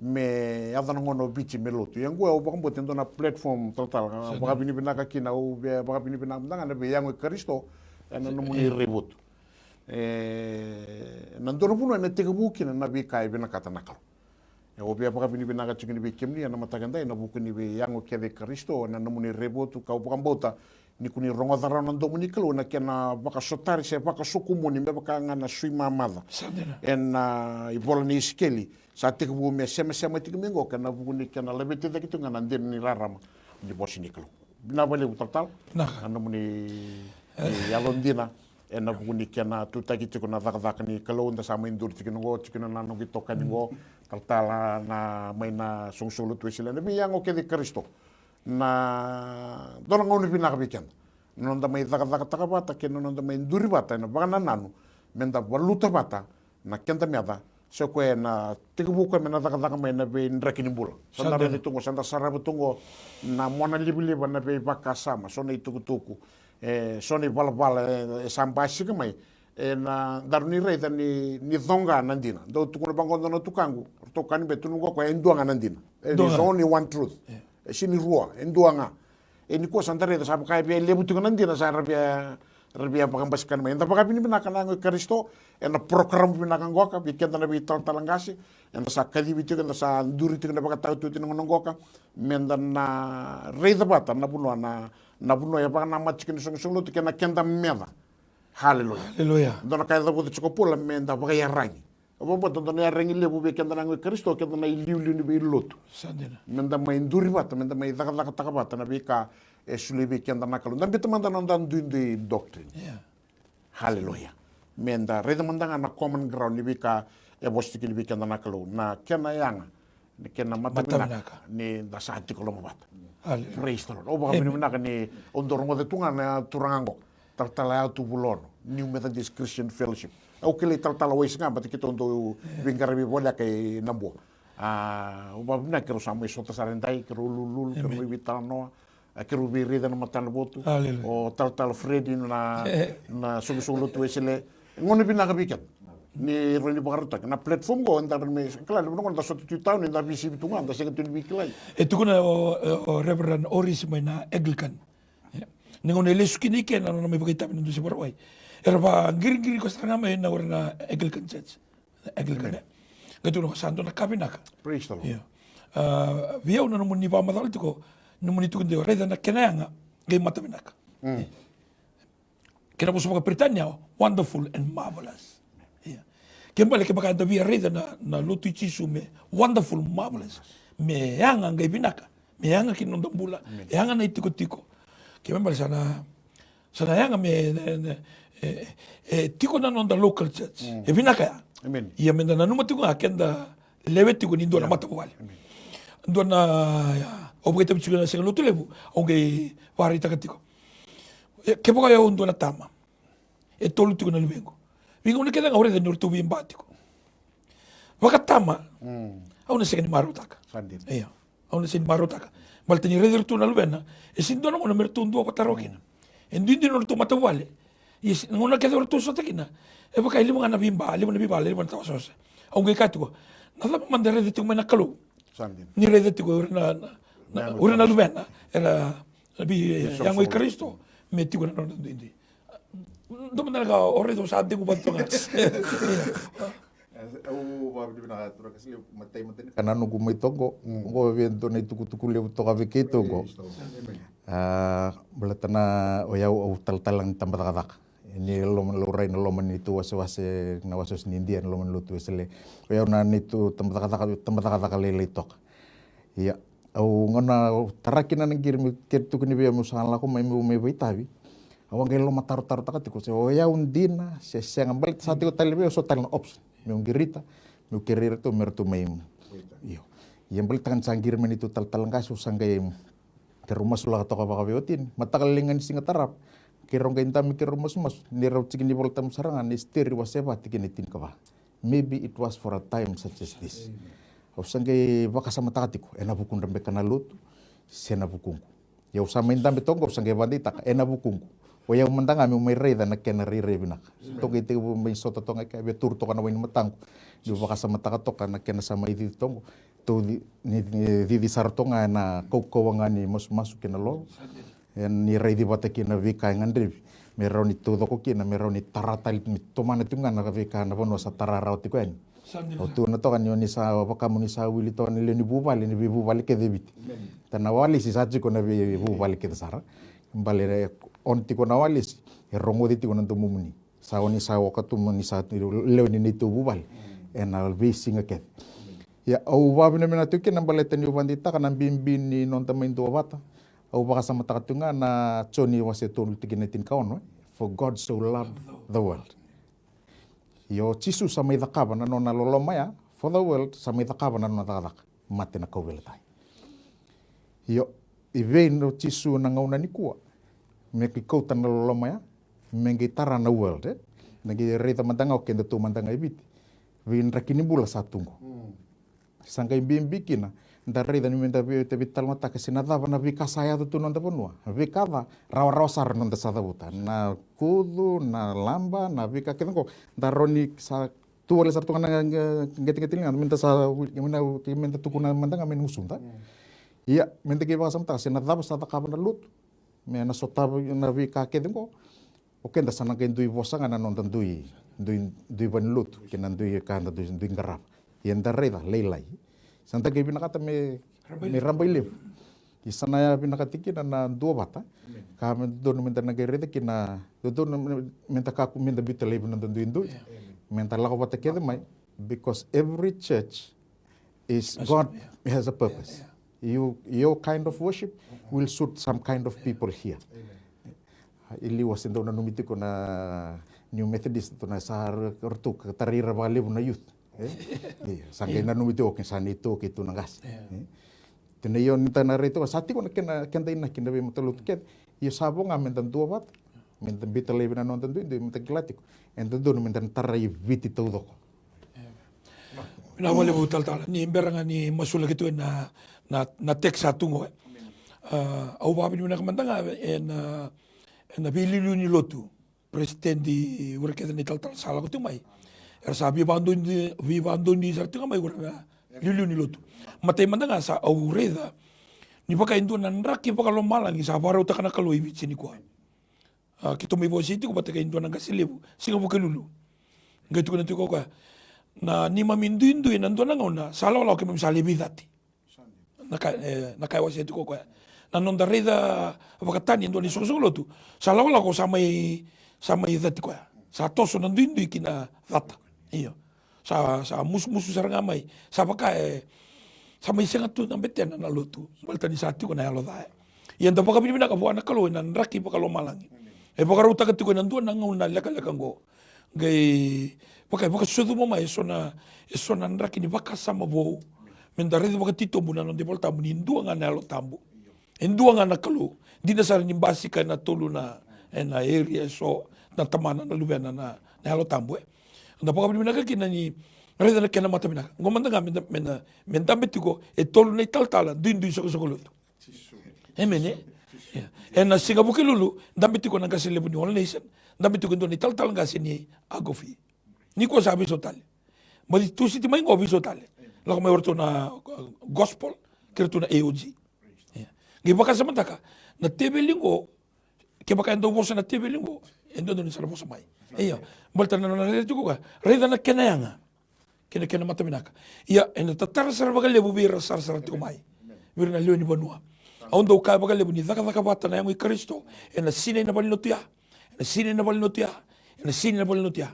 me yaco na gauna o Viti me lotu. Ia oqo au vakabauta e dua na platform talatala, au vakavinavinaka kina, au via vakavinavinaka mada ga na veiyago i Karisito ena nomuni raivotu. E, na dua na vanua ena tekivu kina na veika e vinakata na Kalou. E, au via vakavinavinaka tiko ni vei kemuni ena mataka edai ena vuku ni veiyago kece i Karisito ena nomuni raivotu, kau vakabauta ni ko ni rogoca rawa na domo ni Kalou ena kena vakasotari se vakasokumuni me vaka ga na sui mamaca. Sa dina. Ena, a, ivola ni Isikeli, sa tekivu me semasema tiko mai oqo, kena vuku ni kena laveti cake tiko ga na dina ni rarama ni vosa ni Kalou. Vinaka vakalevu talatala. Vinaka. Na nomuni, e, yalodina ena vuku ni kena tutaki tiko na cakacaka ni Kalou, da sa mai duri tiko oqo, tiko na noqu itokani oqo, talatala na mai na soqosoqo lotu Wesele, na veiyago kece i Karisito. Na dua na gauna vinaka vei keda na noda mai cakacakataka vata kei na noda mai duri vata ena vakanananu me da valuta vata na keda meca, se o koya ena tekivu koya me na cakacaka mai na veidraki ni bula. Sa da raica tu oqo, sa da sarava tu oqo na mona livaliva, na veivakasama, so na itukutuku, e, so na ivalavala, e, e sa basika mai. E, na daru ni raica ni, ni coqa na dina. Dau tukuna vaqo dua na tukaqu, ratou kani be tukuna vaqo e dua ga na dina. E, there's only one truth. E sega ni rua, e dua ga. E nikua sa da raica sa vaka e via levu tiko na dina sa ra via, ra via vakabasikana mai. Eda vakavinavinaka na yago i Karisito ena program vinaka qoka vei keda na veitalatala qase. Eda sa kacivi tiko, eda sa duri tiko na vakataotioti na gauna qoka, meda na raica vata na vanua, na, na vanua e vakanamata tiko ni soqosoqo lotu kei na keda meca. Haleluya. Haleluya. Dua na ka e cavuta tiko o Paula, meda vakaiyaragi. Au vakabauta dua na iyaragi levu vei keda na yago i Karisito, keda na iliuliu ni veilotu. Sa dina. Meda mai duri vata, meda mai cakacakataka vata na veika e solia vei keda na Kalou. Da biuta mada na noda duidui doctrine. Ia. Haleluya. Meda raica mada ga na common ground ni veika e vosa tiko kina vei keda na Kalou. Na kena yaga, na kena matavinaka ni da sa tiko lomavata. Haleluya. Praise the Lord. Au vakavinavinaka ni au dau rogoca tu ga na turaga qo, talatala Yatu Vulono, New Methodist Christian Fellowship. Au kilai talatala Waisi ga, baleta keitou dau veiqaravi voleka i Nabua. A, au vakavinavinaka keirau sa mai sota sara edai, keirau lululu, keirau mai veitalanoa. A, keirau veiraica na matanavotu. Haleluya. O talatala Freddy na, na soqosoqo lotu Wesele. Gauna vinaka vei keda ni rawa ni vakarautaki na platform qo, eda rawa ni mai kila ni vanua qo da sota tu i tauni, da veisivi tu ga, da sega tu ni veikilai. E tukuna o, o, o Reverend Oris mai na Anglican. Ia. Ni gauna e lesu kina i ke na nona mai vakaitavi na Dusi Vakarauwai, era vaqiriqiri koya sara ga mai na ura na Anglican Church. Anglican, e. Qai tukuna o koya sa dua na ka vinaka. Praise the Lord. Ia. A, vei au na nomuni vakamacala tiko, nomuni tukuni tiko, raica na kena yaga, qai matavinaka. Kena vosa vakaperitania, wonderful and marvelous. Ia. Ke bale, ke baka eda via raica na, na lotu i Jisu me wonderful, marvelous. Me yaga qai vinaka. Me yaga ki na noda bula. Yaga na itikotiko. Ke bale sa na, sa na yaga me, ne, ne, e, e, tiko na noda local church. E vinaka ya. Ia meda nanuma tiko ga keda lewe tiko ni dua na matavuvale. Dua na, au vakaitavi tiko na Siga Lotulevu, au qai vakaraitaka tiko. E, kevaka o yau dua na tama, e tolu tiko na luvequ. Veigauna kece ga au raica ni ratou veiba tiko. Vakatama, au na sega ni marautaka. Ia, au na sega ni marautaka. Baleta ni raici iratou na luvena, e sega ni dua na gauna me ratou duavata rawa kina. E duidui na nodratou matavuvale. Ia, na gauna kece o ratou sota kina, e vaka e levu ga na veiba, levu na veiba, levu na tawasewase. Au qai kaya tiko, na cava mada e raica tiko mai na Kalou? Ni raica tiko o ira na, na, o ira na luvena era veiyago i Karisito me tiko na nodra duidui. Dua mada na ka o raica, au sa dequ vata toka ga. Au vakavinavinaka turaga Kasili, matai, matai ni ka na noqu mai toqo, oqo vei dua na itukutuku levu toka vei keitou oqo. A, baleta na o yau au talatala ni tabacakacaka. Ni loma, laurai na loma ni tu wasewase, na wasewase ni Idia, na loma ni lotu Wesele. O yau na neitou tabacakacaka, tabacakacaka lailai toka. Ia, au gauna au tara kina na qiri me kere tukuni vei au meu sa lako mai meu mai vakaitavi. Au a qai lomatarotarotaka tiko se o yau dina se sega, baleta sa tiko tale vei au so tale na option. Meu qirita, meu kerei iratou me ratou mai. Io. Ia baleta ga ni sa qiri mai neitou talatala qase, au sa qai Keirau masulaka toka vakaveiwatini. Mataka lailai ga ni siga tarava, keirau qai dabe, keirau masumasu, ni rau tiki ni Volatabu sara ga na Esiteri wase va tikina e tinikava. Maybe it was for a time such as this. Au sa qai vakasamataka tiko, ena vukudra beka na lotu se na vukuqu. Ia au sa mai dabe toqo, au sa qai vakadeitaka, ena vukuqu. O yau mada ga meu mai raica na kena rairai vinaka. Toqo, e tekivu mai sota toka ga, e via turu toka na wai ni mataqu. Niu vakasamataka toka na kena sa mai cici toqo. tou ci-, ni, ni cici sara toka ga ena kaukauwa ga ni masumasu kei na lolo. E ni raici vata kina veika e gadrevi me rawa ni taucoko kina, me rawa ni tara tale, me tomana tiko ga na veika na vanua sa tara rawa tiko yani. Au tukuna toka ni o ni sa vakamu ni sa wili toka na lewe ni vuvale, ni veivuvale kece e Viti. Ena Walesi sa tiko na veivuvale kece sara. Bale o ni tiko na Walesi, e rogoci tiko na domomuni. Sa o ni sa oka tu mo ni sa lewe ni neitou vuvale ena veisiga kece. Ia au vakavinavinaka tiko kina baleta niu vakadeitaka na bibi ni noda mai duavata. Au vakasamataka tiko ga na Joni wase tolu tikina e tinikaono, e, "For God so loved the world." Io, Jisu sa mai cakava na nona loloma ya, for the world, sa mai cakava na nona cakacaka. Mate na kauveilatai. Io, i vei o Jisu na gauna nikua me qai kauta na loloma ya, me qai tara na world, e? Na qai raica mada ga o kedatou mada ga e Viti. Veidraki ni bula sa tu qo. Sa qai bibi kina da raica ni meda vei, da veitalanoataka se na cava na veika sa yaco tu noda vanua. Veika ca, rawarawa sara noda sa cavuta. Na kucu, na laba, na veika kece qo. Da rawa ni sa tu wale sara tu ga na qeteqete liga, meda sa, meda, meda tukuna mada ga me na gusuda. Ia, meda qai vakasamataka se na cava sa cakava na lotu me na sotava na veika kece qo. O keda sa na qai dui vosa ga na noda dui, dui, dui vanilotu kei na dui ka da dui, dui qarava. Ia da raica lailai. Sa da qai vinakata me, me rabailevu. Ia sa na vinakati kina na duavata. Ka me dodonu meda na qai raica kina, dodonu me, meda kakua meda biuta laivi noda duidui. Meda lako vata kece mai. Because every church is, God has a purpose. You, your kind of worship will suit some kind of people here. I liu au se dau nanumi tiko na New Methodist tu na sa ratou tarai ira vakalevu na youth. E? Ia, sa qai nanumi tiko ke sa neitou keitou na qase. E? Tou na, io, ni da na rai tiko, sa tiko na kena, keda inaki na veimatalotu kece. Io, sa vo ga meda duavata, meda biuta laivi na noda duidui, meda kila tiko e dodonu meda na tarai Viti taucoko. Vinaka vakalevu talatala, ni bera ga ni masulaki tu ena, na, na text sa tu qo, e. A, au vakavinavinaka mada ga ena, ena veiliuliu ni lotu. President, o ira kece na italatala sa lako tu mai, era sa veivakadonui, veivakadonui sara tu ga mai o ira na iliuliu ni lotu. Matai mada ga sa au raica ni vaka e dua na draki vakalomalagi sa vakarautaka na Kalou i Viti nikua. A, keitou mai vosa tiko vata kei dua na qase levu, Siga Vukelulu. Qai tukuna tiko o koya, na neimami duidui ena dua na gauna sa lawalawa keimami sa lai veicati. Na ka, e, na ka e wasea tiko o koya. Na noda raica vakatani e dua na isoqosoqo lotu, sa lawalawa ko sa mai, sa mai cati koya. Sa toso na duidui ki na cata. Io. Sa, sa musumusu sara ga mai. Sa vaka e, sa mai sega tu na betena na lotu. Baleta ni sa tiko na yalo ca. Ia da vakavinavinaka vua na Kalou ena draki vakalomalagi. E vakarautaka tiko ena dua na gauna lekaleka qo. Qai vaka, e vakasucuma mai e so na, e so na draki ni vakasama vou. Meda raica vakatitobu na noda iVolatabu ni dua ga na Yalo Tabu. E dua ga na Kalou. Dina sara ni basika ena tolu na, ena area e so, na Tamana, na Luvena, na, na Yalo Tabu, e. Da vakavinavinaka kina ni raica na kena matavinaka. Qo mada ga meda, meda, me dabe tiko e tolu na italatala duidui isoqosoqo lotu. Emeni, e? Ia. Ena Siga Vukelulu, dabe tiko na qase levu ni All Nation, dabe tiko e dua na italatala qase ni Agofi. Nikua sa veisau tale. Baci Tusiti mai qo veisau tale. Lako mai o ratou na, uh, Gospel, kei ratou na A O G. Ia. Qai vakasamataka, na teveli qo, kevaka e dau vosa na teveli qo, e dodonu ni sa na vosa mai. Ia. Baleta na nona raica tiko o koya, raica na kena yaga kei na kena matavinaka. Ia, ena tatara sara vakalevu vei ira sarasara tiko mai, vei ira na lewe ni vanua. Au dau kaya vakalevu ni cakacaka vata na yago i Karisito ena sinai na valenilotu ya, ena sinai na valenilotu ya, ena sinai na valenilotu ya.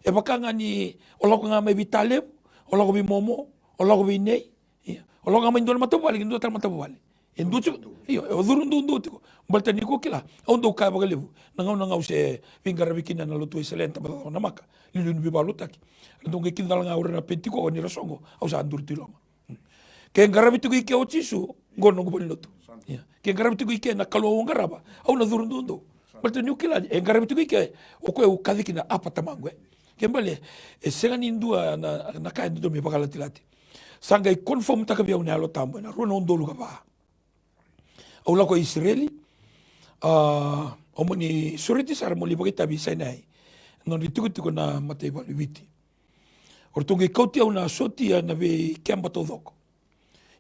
E vaka ga ni o lako ga mai vei Talevu, o lako vei Momo, o lako vei Nei, ia, o lako ga mai dua na matavuvale ki dua tale matavuvale. E dua tiko, io, e o curu duadua tiko. Baleta ni ko kila, au dau kaya vakalevu, na gauna ga au se veiqaravi kina na lotu Wesele ena tabacakacaka o Namaka, liuliu ni veivakalotutaki. Ratou qai kidacala ga o ira na Penitiko ni ra soqo, au sa duri tu i loma. Ke qaravi tiko i ke o Jisu, qo na noqu valenilotu. Ia. Ke qaravi tiko i ke na Kalou au qarava, au na curu duadua. Baleta niu kila, e qaravi tiko i ke, o koya au kaci kina apa tamaqu, e. Ke bale, e sega ni dua na, na ka e dodonu me vakalatilati. Sa qai confirm taka vei au na Yalo Tabu ena rua na udolu ka va. Au lako i Isireli, a, au mani sureti sara mo lai vakaitavi i Sinai. Nodra itikotiko na mataivalu i Viti. O ratou qai kauti au na sotia na veikeba taucoko.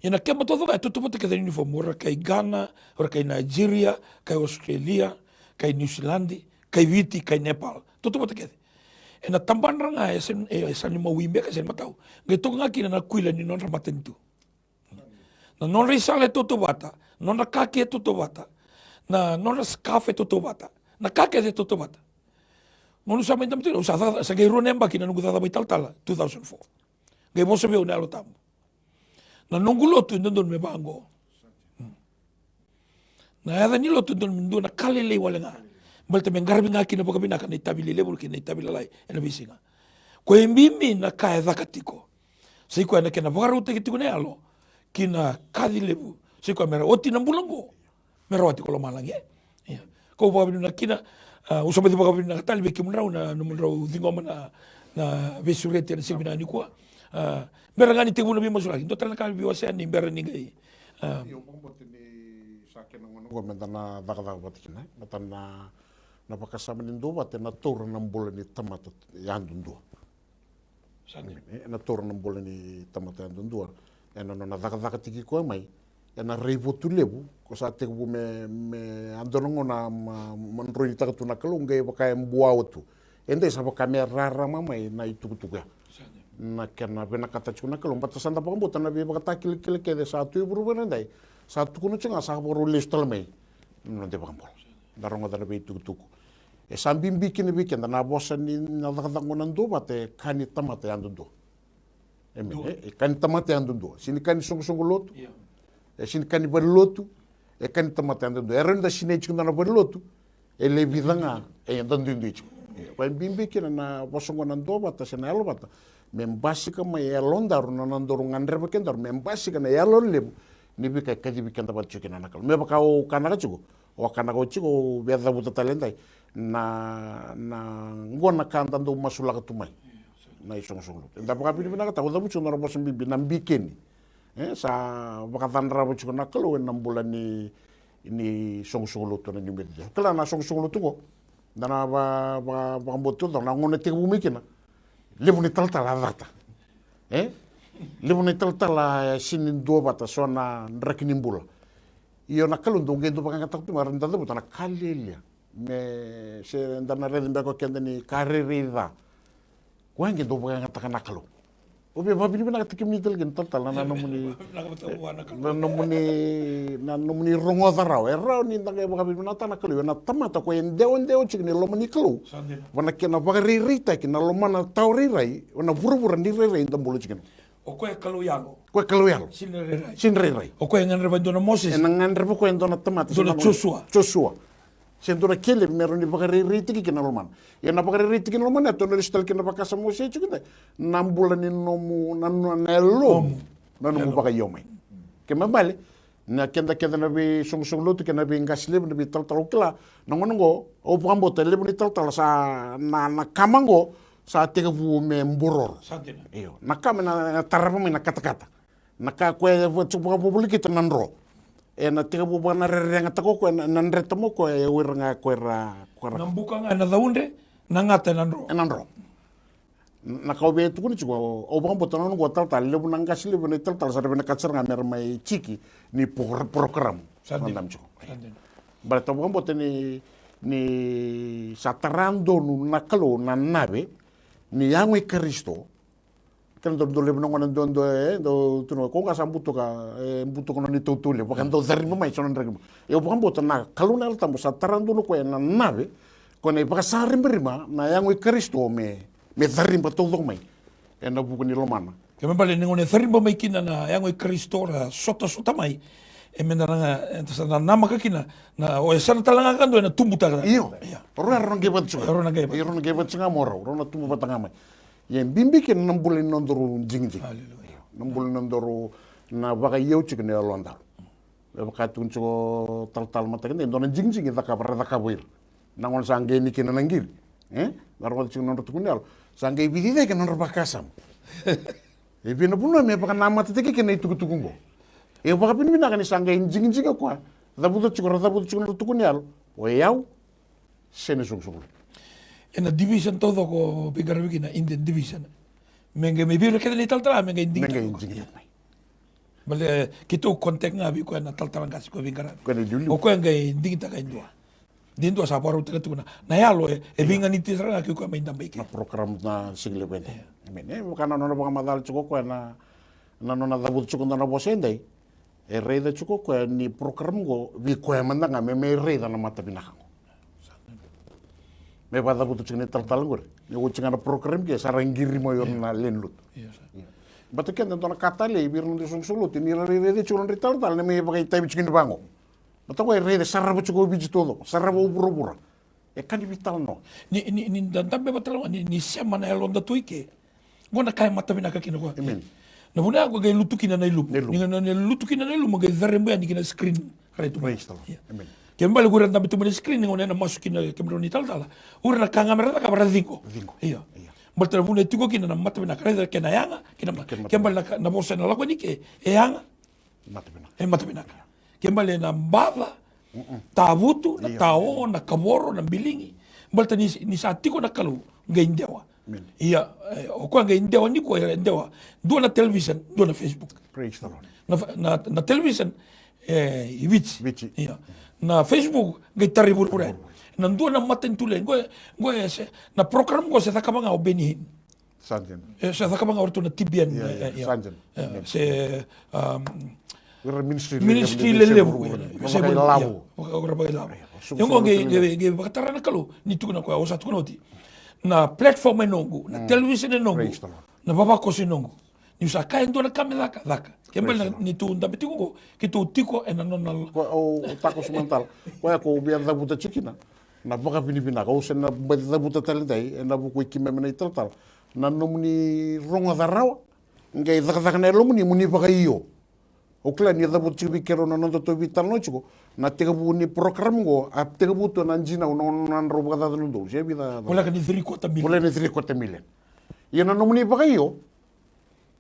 Ia na keba taucoko ya e tautauvata kece na uniform, o ira kai Ghana, o ira kai Nigeria, kai Australia, kai New Zealand, kai Viti, kai Nepal. Tautauvata kece. Ena tabadra ga e sa, e sa ni mawi beka, e sa ni matau. Qai toka ga kina na kuila ni nodra matanitu. Na nodra isala e tautauvata, nodra kaki e tautauvata, na nodra scarf e tautauvata, na ka kece e tautauvata. Mo ni sa mai damatu, au sa, sa qai rua na yabaki na noqu cakacaka vakaitalatala, two thousand four. Qai vosa vei au na Yalo Tabu. Na noqu lotu e dodonu me vaqo. Hmm. Na yaca ni lotu e dodonu me dua na ka lailai wale ga. Baleta me qaravi ga kina vakavinaka na itavi lelevu kei na itavi lalai ena veisiga. Ko e bibi na ka e caka tiko. Sa i koya na kena vakarautaki tiko na yalo ki na kaci levu. Sa i koya me ra oti na bula oqo, me rawati ko lomalagi, e? Ia. Kau vakavinavinaka kina, a, au sa baci vakavinavinaka tale vei kemudrau na nomudrau ciqoma na, na veisureti ena siga vinaka nikua. A, bera ga ni tekivu na veimasulaki, dua tale na ka veiwasea ni bera ni qai, a. Io, vakabauta ni sa kena gauna oqo meda na cakacaka vata kina, e? Meda na, na vakasama ni duavata ena taura na bula ni tamata yadudua. Sa dina. E, ena taura na bula ni tamata yadudua. Ena nona cakacaka tiko koya mai ena raivotu levu, ko sa tekivu me, me a dua na gauna ma, ma droinitaka tu na Kalou, qai vaka e buawa tu. E dai sa vaka me rarama mai na itukutuku ya. Sa dina. Na kena vinakata tiko na Kalou, baleta sa da vakabauta na veivakatakilakila kece sa tu e vuravura e dai, sa tukuna tiko ga sa vakarau lesu tale mai na noda ivakabula. Da rogoca na veitukutuku. E sa bibi kina vei keda na vosa ni na cakacaka oqo na duavata, e ka ni tamata yadudua. Emeni. Dua. E, e ka ni tamata yadudua. Sega ni ka ni soqosoqo lotu. Ia. E sega ni ka ni valenilotu. E ka ni tamata yadudua. E rawa ni da sinai tiko e dua na valenilotu, e le vica ga, e da duidui tiko. Ia. Koya e bibi kina na vosa oqo na duavata se na yalovata. Me basika mai e yalodaru na nodaru gadreva kedaru me basika na yalo levu ni veika e kacivi keda vata tiko kina na Kalou. Me vaka au kanaka tiko, au kanaka tiko, au via cavuta tale e dai na, na oqo na ka da dau masulaka tu mai na isoqosoqo lotu. Eda vakavinavinakataka, au cavuta tiko na nona vosa bibi na bikeni. E, sa vakacadrava tiko na Kalou ena bula ni, ni soqosoqo lotu na New Methodist. Kila na soqosoqo lotu oqo, da na va, va, vakabauta tiko na gauna e tekivu mai kina. Levu na italatala a cata. E? Levu na italatala e sega ni duavata, so na draki ni bula. Io na Kalou dau qai dau vakayagataka tu mai, rawa ni da cavuta na ka lialia. Me se da na raici beka o keda ni ka rairai ca. Koya qai dau vakayagataka na Kalou. Au via vakavinavinakataki kemuni tale kina talatala na nomuni, na nomuni, na nomuni rogoca rawa. E rawa ni da qai vakavinavinakataka na Kalou, ena tamata koya e dewadewa tiko ni loma ni Kalou. Sa dina. Vua na kena vakarairaitaki na lomana tawa rairai, ena vuravura ni rairai da bula tiko kina. O koya e Kalou yalo. Koya e Kalou yalo. Sega ni rairai. Sega ni rairai. O koya e gadreva e dua na Mosese. Ena gadreva o koya e dua na tamata. Dua na Josua. Josua. Se dua na Kelepi me rawa ni vakarairaitaki kina na lomana. Ia na vakarairaitaki kina na lomana, e tou na lesu tale kina na vakasama au se tiko kina. Na bula ni nomu, na, na, na yalomu. Omu. Na nomu vakaio mai. Kena ibalebale, na keda kece na veisoqosoqo lotu kei na veiqase levu, na veitalatala, au kila na gauna oqo, au vakabauta levu na italatala sa na, na kama oqo sa tekivu me buroro. Sa dina. Io, na kama na, na tarava mai na katakata. Na ka koya e vaka, tiko vakavolivolita na dro. Ena tekivu vaka na reregataka o koya, na, na dreta mai o koya, e o ira ga ko era, ko era. Na buka ga ena caudre, na gata ena dro. Ena dro. Na ka au via tukuna tiko, au vakabauta na gauna oqo talatala, levu na qase levu na italatala sa ra vinakata sara ga me ra mai tiki ni pro-, program. Sa dina. Sa dina. Baleta au vakabauta ni, ni sa tara donu na Kalou na nave ni yago i Karisito. Kena dau, dau levu na gauna dau, dau, e, dau tukuna, ko ga sa butuka, e, butuka na nona itautau levu, vaka dau cariba mai, so na draki mai. Au vakabauta na Kalou na Yalo Tabu sa tara donu o koya na nave, ko na ivakasaribariba, na yago i Karisito me, me cariba taucoko mai. Ena vuku ni lomana. Kena ibalebale ni gauna e cariba mai kina na yago i Karisito ra sotasota mai. E meda na, e sa na namaka kina, na, o e sa na tale ga ka dua ena tubutaka. Io. Ia. Rau na qai vata tiko ga. Rau na qai vata. Io, rau na qai vata tiko ga mo rau, rau na tubu vata ga mai. Ia e bibi kina na bula ni nodaru digidigi. Aleluya. Na bula ni nodaru na vakaiyau tiko ni yalodaru. Me vaka tukuna tiko talatala mataka dei, dua na digidigi cakava, ra cakava o ira. Na gauna sa qai ni kina na qiri. E? Na rogoca tiko na nodra tukuni yalo. Sa qai vici cake na nodra vakasama. E vei na vanua me vakanamatataki kina na itukutuku oqo. E vakavinavinaka ni sa qai digidigi o koya. Cavuta tiko, ra cavuta tiko na nodra tukuni yalo. O yau, sega ni soqosoqo lotu. Ena division taucoko veiqaravi kina Indian division. Me qai mai vei ira kece na italatala, me qai digitaka. Me qai digitaka mai. Bale keitou contact ga vei koya na talatala qase ko veiqaravi. Ko na iliuliu. O koya qai digitaka e dua. De dua sa vakarautaka tiko na, na yalo e, e veiganiti sara ga kei koya mai Dabeike. Na program na siga levu edai. Amen. E vaka na nona vakamacala tiko koya na, na nona cavuta tiko dua na vosa edai. E raica tiko koya ni program qo vei koya mada ga me, me raica na matavinaka qo. Me vakacavuta tiko na italatala qori. Ni oti ga na program ke sa ra qiri mai o ira na lewe ni lotu. Io, sa. Io. Baleta keda dua na ka talei vei ira na noda isoqosoqo lotu ni ra raica tiko na nodra italatala na me vakaitavi tiko ni vaqo. Baleta qo e raica, sarava tiko o Viti taucoko, sarava o vuravura. E ka ni veitalanoa. Ni, ni, ni da dabe vata tale ga ni, ni sema na yaloda tu i ke. Qo na ka e matavinaka kina koya. Amen. Na vuna ya qo qai lutu kina na ilumu. Na ilumu. Ni ga na, na lutu kina na ilumu qai carebu yani kina screen. Rai tu mai. Praise the Lord. Ia. Amen. Kena ibalebale qo ira dabe tu mai na screen ni gauna ena masu kina kemudrau na italatala. O ira na ka ga me ra cakava ra ciqo. Ciqo. Ia. Ia. Baleta na vuna e tiko kina na matavinaka, raica kena yaga, kena ma-, kena matavinaka. Kena ibalebale na ka, na vosa ena lako yani ke e yaga. Matavinaka. E matavinaka. Kena ibalebale na baca, tavutu, na tao, na kavoro, na biligi. Baleta ni, ni sa tiko na Kalou, qai dewa. Amen. Ia, e, o koya qai dewa nikua, e dewa. Dua na television, dua na Facebook. Praise the Lord. Na fa-, na, na television, e, i Viti. Viti. Ia. Na Facebook, qai tara i vuravura. Na dua na matanitu levu. Qo, qo e se, na program qo se cakava ga o Benny Hinn. Sa dina. E, se cakava ga o ratou na T B N, ia, e, ia, ia. Sa dina. E, amen. Se, um, ira ministry lelevu, ministry lelevu, e, se vakailavo. Ia, vaka-, vakailavo. Ia, suku, ia, qo qai, qai, qai vakatara na Kalou, ni tukuna koya, o sa tukuna oti. Na platform e noqu, na television e noqu, praise the Lord, na vavakoso e noqu. Niu sa kaya e dua na ka me caka, caka. Kena ibalebale na, ni tou dabe tiko qo, keitou tiko ena nona lo-. Ko, o, o takoso mada tale. Koya ko via cavuta tiko kina na vakavinavinaka, au se na baci cavuta tale dai, ena vuku i keimami na italatala. Na nomuni rogoca rawa, qai cakacaka na yalomuni, mo ni vakaio. Au kila ni cavuta tiko vei keirau na nodatou veitalanoa tiko, na tekivu ni program qo, a tekivu tu ena dinau na, na, na drau vakacaca na udolu. Se vica. Voleka ni three quarter million. Voleka ni three quarter million. Ia na nomuni vakaio,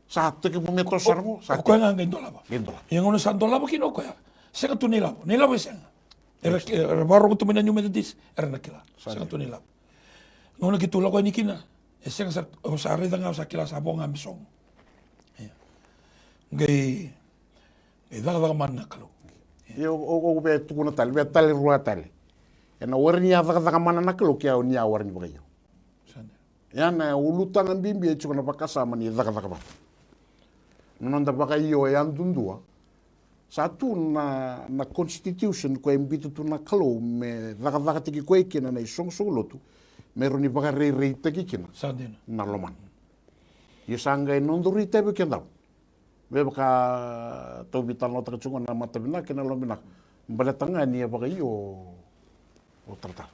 sa tekivu me toso sara qo, sa o koya ga qai dolava. Qai dolava. Ia gauna sa dolava kina o koya, sega tu na ilavo, na ilavo e sega. Era, era vakarogo tu mai na New Methodist, era na kila. Sa dina. Sega tu na ilavo. Gauna keitou lako yani kina, e sega sa, au sa raica ga, au sa kila sa vo ga me sogo. Ia. Qai, qai cakacaka mana na Kalou. Ia, o, o, o via tukuna tale, via tale rua tale. Ena warai ni a cakacaka mana na Kalou, ke o ni a warai ni vakaio. Sa dina. Ia na ulutaga bibi e tiko na vakasama ni cakacaka vata. Na noda vakaio e yadudua. Sa tu na, na constitution ko e biuta tu na Kalou me cakacakataki koya kina na isoqosoqo lotu, me rawa ni vakarairaitaki kina, sa dina, na lomana. Io sa qai nodaru itavi o kedaru. Me vaka tou veitalanoataka tiko na matavinaka kei na lomavinaka. Baleta ga ni a vakaio o talatala.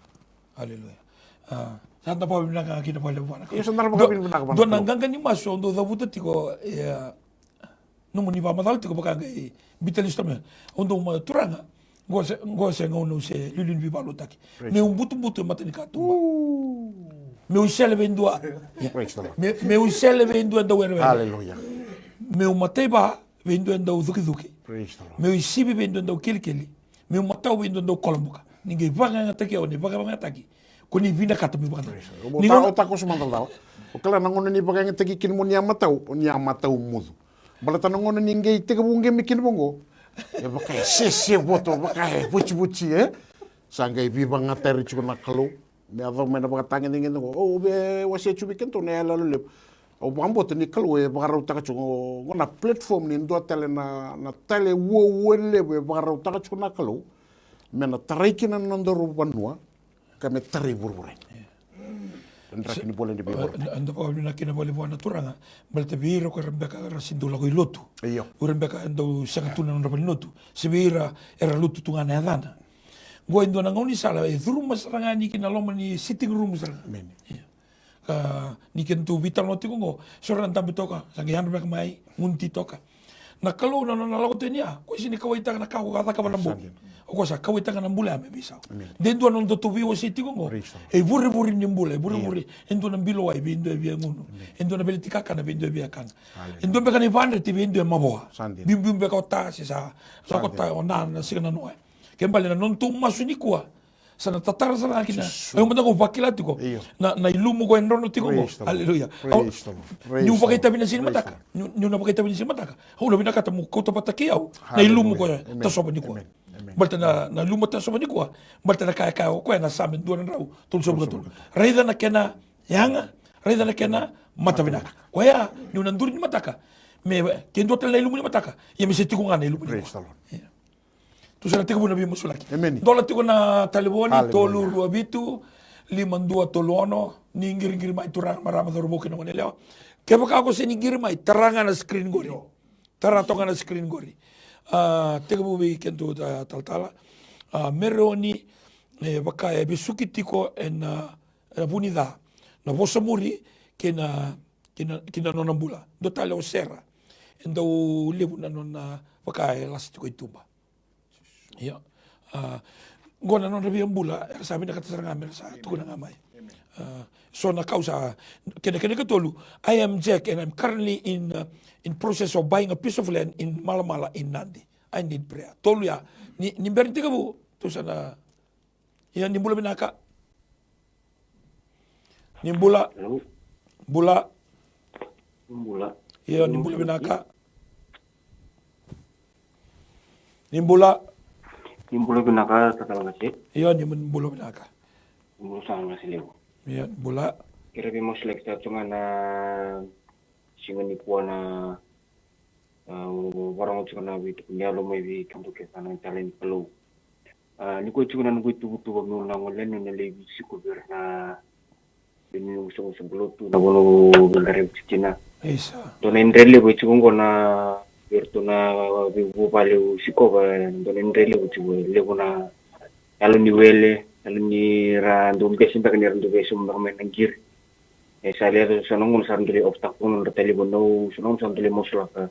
Aleluya. A, sa da vakavinavinaka kina vakalevu vua na Kalou. Io, sa da vakavinavinaka vua na Kalou. Dua na qaqa ni masu au dau cavuta tiko, e, nomuni vakamacala tiko vaka qai biuta lesu tale mai. Au dau ma, Turaga, qo se, qo se gauna au se liuliu ni veivakalotutaki. Praise the Lord. Meu butubutu e mata ni katuba. Meu sele vei dua. Praise the Lord. Me, meu sele vei dua e dau werewere. Aleluya. Meu mataiva vei dua e dau cukicuki. Praise the Lord. Meu isivi vei dua e dau kelikeli. Meu matau vei dua e dau kolobuka. Ni qai vakayagataki au, ni vakayagataki. Ko ni vinakata meu vakayagataki. Praise the Lord. Ni gauna o takoso mada tale. O kila na gauna ni vakayagataki kina mo ni a matau, o ni a matau mucu. Baleta na gauna ni qai tekivu qai mai kina vaqo, e vaka e sese voto, vaka e vucivuci, e? Sa qai veivakayagataki tiko na Kalou. Me yacova mai na vakatagedegede qo, au via wasea tiko vei kedatou na iyaloyalo levu. Au vakabauta ni Kalou e vakarautaka tiko qo, qo na platform ni dua tale na, na tale uaua levu e vakarautaka tiko na Kalou me na tarai kina na nodaru vanua ka me tarai vuravura. Io. Draki ni bula ni veivakarau. Eda vakavinavinaka kina vakalevu vua na Turaga baleta vei ira ko era beka era se dau lako i lotu. Io. O ira beka e dau sega tu na nodra valenilotu, se vei ira era lotu tu ga na yacana. Qo e dua na gaunisala e curuma sara ga yani ki na loma ni sitting room sara ga. Amen. Ia. Ka ni kedatou veitalanoa tiko qo, so era na dabe toka, sa qai yadra beka mai, gunu ti toka. Na Kalou na nona lako tu yani ya, ko sega ni kauwaitaka na ka ko a cakava na bogi. Sa dina. O koya sa kauwaitaka na bula ya me veisau. Amen. De dua na nodatou veiwasei tiko qo. Praise the Lord. E vurevure ni bula, e vurevure. Ia. E dua na bilo wai vei dua e via gunu. Amen. E dua na veleti kakana vei dua e via kana. Hallelujah. E dua beka na ivakadreti vei dua e mavoa. Sa dina. Biubiu beka o ta se sa lako ta o na, na siga nanoa. Kena ibalebale na nodatou masu nikua. Sa na tatara sara ga kina. Io, mada ko vakila tiko na, na ilumu ko e drono tiko mo. Aleluya. Niu vakaitavi na siga ni mataka, niu na vakaitavi na siga ni mataka, au na vinakata mo kauta vata kei au na ilumu ko e tasova nikua. Baleta na, na ilumu tasova nikua, baleta na ka e kaya o koya na Same dua na drau tolusagavulu ka tolu. Raica na kena yaga, raica na kena matavinaka. Koya niu na duri ni mataka, me ke dua tale na ilumu ni mataka, ia me se tiko ga na ilumu nikua. Tou sa na tekivu na veimasulaki. Dola tiko na talevoni, tolu rua vitu lima dua tolu ono. Ni qiriqiri mai turaga, marama, cauravou kei na goneyalewa. Kevaka ko se ni qiri mai, tara ga na screen qori. Tara toka na screen qori. A, tekivu vei kedatou talatala. A, Mereoni, e vaka e vesuki tiko ena, ena vu ni ca na vosa muri kei na, kei na, kei na nona bula. Dua tale o Sera. E dau levu na nona, vaka e lasa tiko i tuba. Io. A, qo na nodra via bula, era sa vinakata sara ga me ra sa tukuna ga mai. A, so na kau sa, kena, kena katolu, I am Jack and I'm currently in, uh, in process of buying a piece of land in Malamala in Nadi. I need prayer. Tolu ya, ni, ni bera ni tekivu, tou sa na, ia ni bula vinaka. Ni bula. Bula. Bula. Io, ni bula vinaka. Ni bula. Ni bula vinaka, talatala Qase. Io, ni bula vinaka. Ni bula sa Qase levu. Io, ni bula. Kere veimasulaki sa tu ga na siga nikua na, a, varogo tiko na veitukuni yalo mai vei kemudou kece na talai ni Kalou. A, nikua tiko na noqu ituvatuva meu na gole, meu na lai veisiko vei ira na, vei na noqu soqosoqo lotu, na vanua au veiqaravi tiko kina. Dua na idre levu e tiko oqo na, vei iratou na veivuvale au sikova, dua na idre levu tiko, e levu na yalo ni wele, yalo ni ra dau bese beka ni ra dau veisauma beka mai na qiri. E sa levu so na gauna sa ra dau lai off-taka na nodra talevoni, so na gauna sa ra dau lai masulaka.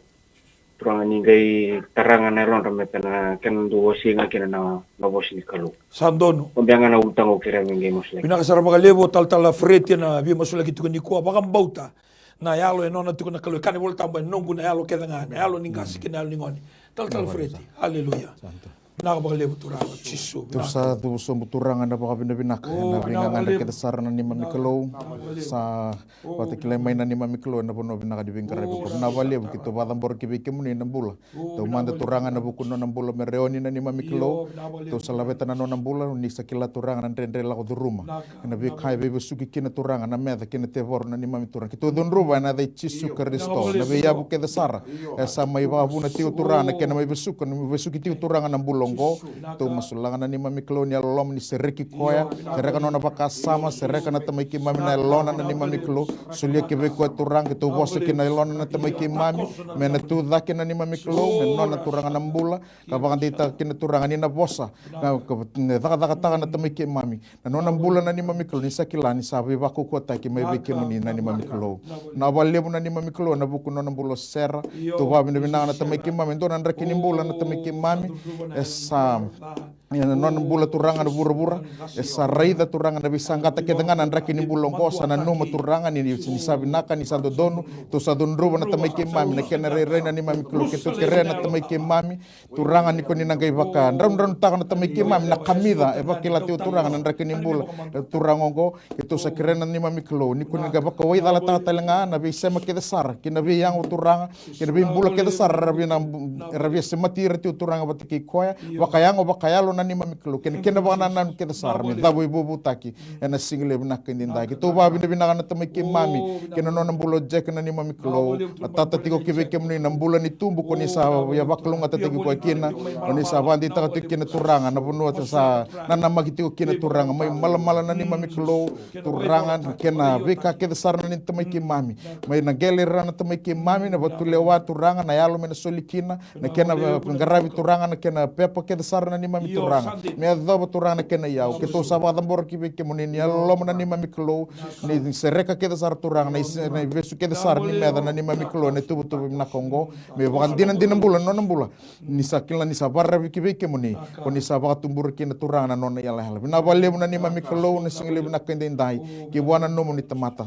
Turaga ni qai tara ga na yalodra me na kena dau wasei ga kina na, na vosa ni Kalou. Sa donu. Ko bea ga na ulutaga au kerea me qai masulaki. Vinaka sara vakalevu o talatala Freti ena veimasulaki tiko nikua, vakabauta na yalo e nona tiko na Kalou, e kaya na iVolatabu, e noqu na yalo kece ga, na yalo ni qase kei na yalo ni gone. Talatala Freti. Aleluya. Vinaka vakalevu Turaga Jisu. Tou sa cuva sobu Turaga ena vakavinavinaka ena veigagadre kece sara na neimami Kalou. Sa vakatakilai mai na neimami Kalou ena vanua vinaka ni veiqaravi. Vinaka vakalevu keitou vakacabora ki vei kemuni na bula. Taumada Turaga ena vuku ni nona bula o Mereoni na neimami Kalou. Tou sa laveta na nona bula, ni sa kila Turaga na dredre lako curuma. Ena veika e veivesuki kina Turaga na meca kei na tevoro na neimami Turaga. Keitou cudruva ena yaca i Jisu Karisito na veiyavu kece sara e sa mai vakavuna tiko Turaga na kena mai vesuka, na mai vesuki tiko Turaga na bula oqo. Tou masulaka na neimami Kalou ni yalololoma ni sereki koya, sereka nona vakasama, sereka na tamai keimami na yalona na neimami Kalou. Solia ki vei koya Turaga, keitou vosa ki na yalona na tamai keimami, me na tu cake na neimami Kalou, me nona Turaga na bula, ka vakadeitaka kina Turaga ni na vosa, na, ka, na cakacakataka na tamai keimami. Na nona bula na neimami Kalou, ni sa kila ni sa veivakaukauwataki mai vei kemuni na neimami Kalou. Vinaka vakalevu na neimami Kalou ena vuku ni nona bula o Sera. Tou vakavinavinaka na tamai keimami, e dua na draki ni bula na tamai keimami. E sa, ena nona bula Turaga na vuravura, e sa raica Turaga na veisaqata kece ga na draki ni bula oqo, sa nanuma Turaga ni, ni, ni sa vinaka, ni sa dodonu. Tou sa cudruva na tamai keimami, na kena rairai na neimami Kalou, keitou kerea na tamai keimami. Turaga ni ko ni na qai vakadranudranutaka na tamai keimami na kamica e vakila tiko Turaga na draki ni bula. Turaga oqo, keitou sa kerea na neimami Kalou ni ko ni qai vakawaicalataka tale ga na veisema kece sara kei na veiyago Turaga, kei na veibula kece sara era via na, era via semati ira tiko Turaga vata kei koya. Vakayago, vakayalo na neimami Kalou, kei na kena vakanananu kece sara me cavuvuvutaki. Ena siga levu vinaka edaidai, keitou vakavinavinaka na tamai keimami kei na nona bula o Jack na neimami Kalou. Matata tiko ki vei kemuni na bula ni tubu ko ni sa via vakalougatataki koya kina, ko ni sa vakadeitaka tiko kina Turaga na vanua sa nanamaki tiko kina Turaga mai Malamala na neimami Kalou. Turaga na kena veika kece sara na neimami tamai keimami, mai na qele ira na tamai keimami na vatulewa Turaga, na yalo me na soli kina, na kena, e, qaravi Turaga, na kena pepa kece sara na neimami Turaga. Me yacova Turaga na kena iyau. Keitou sa vakacabora ki vei kemuni ni yalololoma na neimami Kalou. Ni sereka kece sara Turaga na ise, na ivesu kece sara ni meca na neimami Kalou ena ituvatuva vinaka oqo. Me vakadinadina bula na nona bula. Ni sa kila ni sa vakararavi ki vei kemuni. Ko ni sa vakatubura kina Turaga na nona iyalayala. Vinaka vakalevu na neimami Kalou na siga levu vinaka edaidai. Ki vua na nomuni tamata.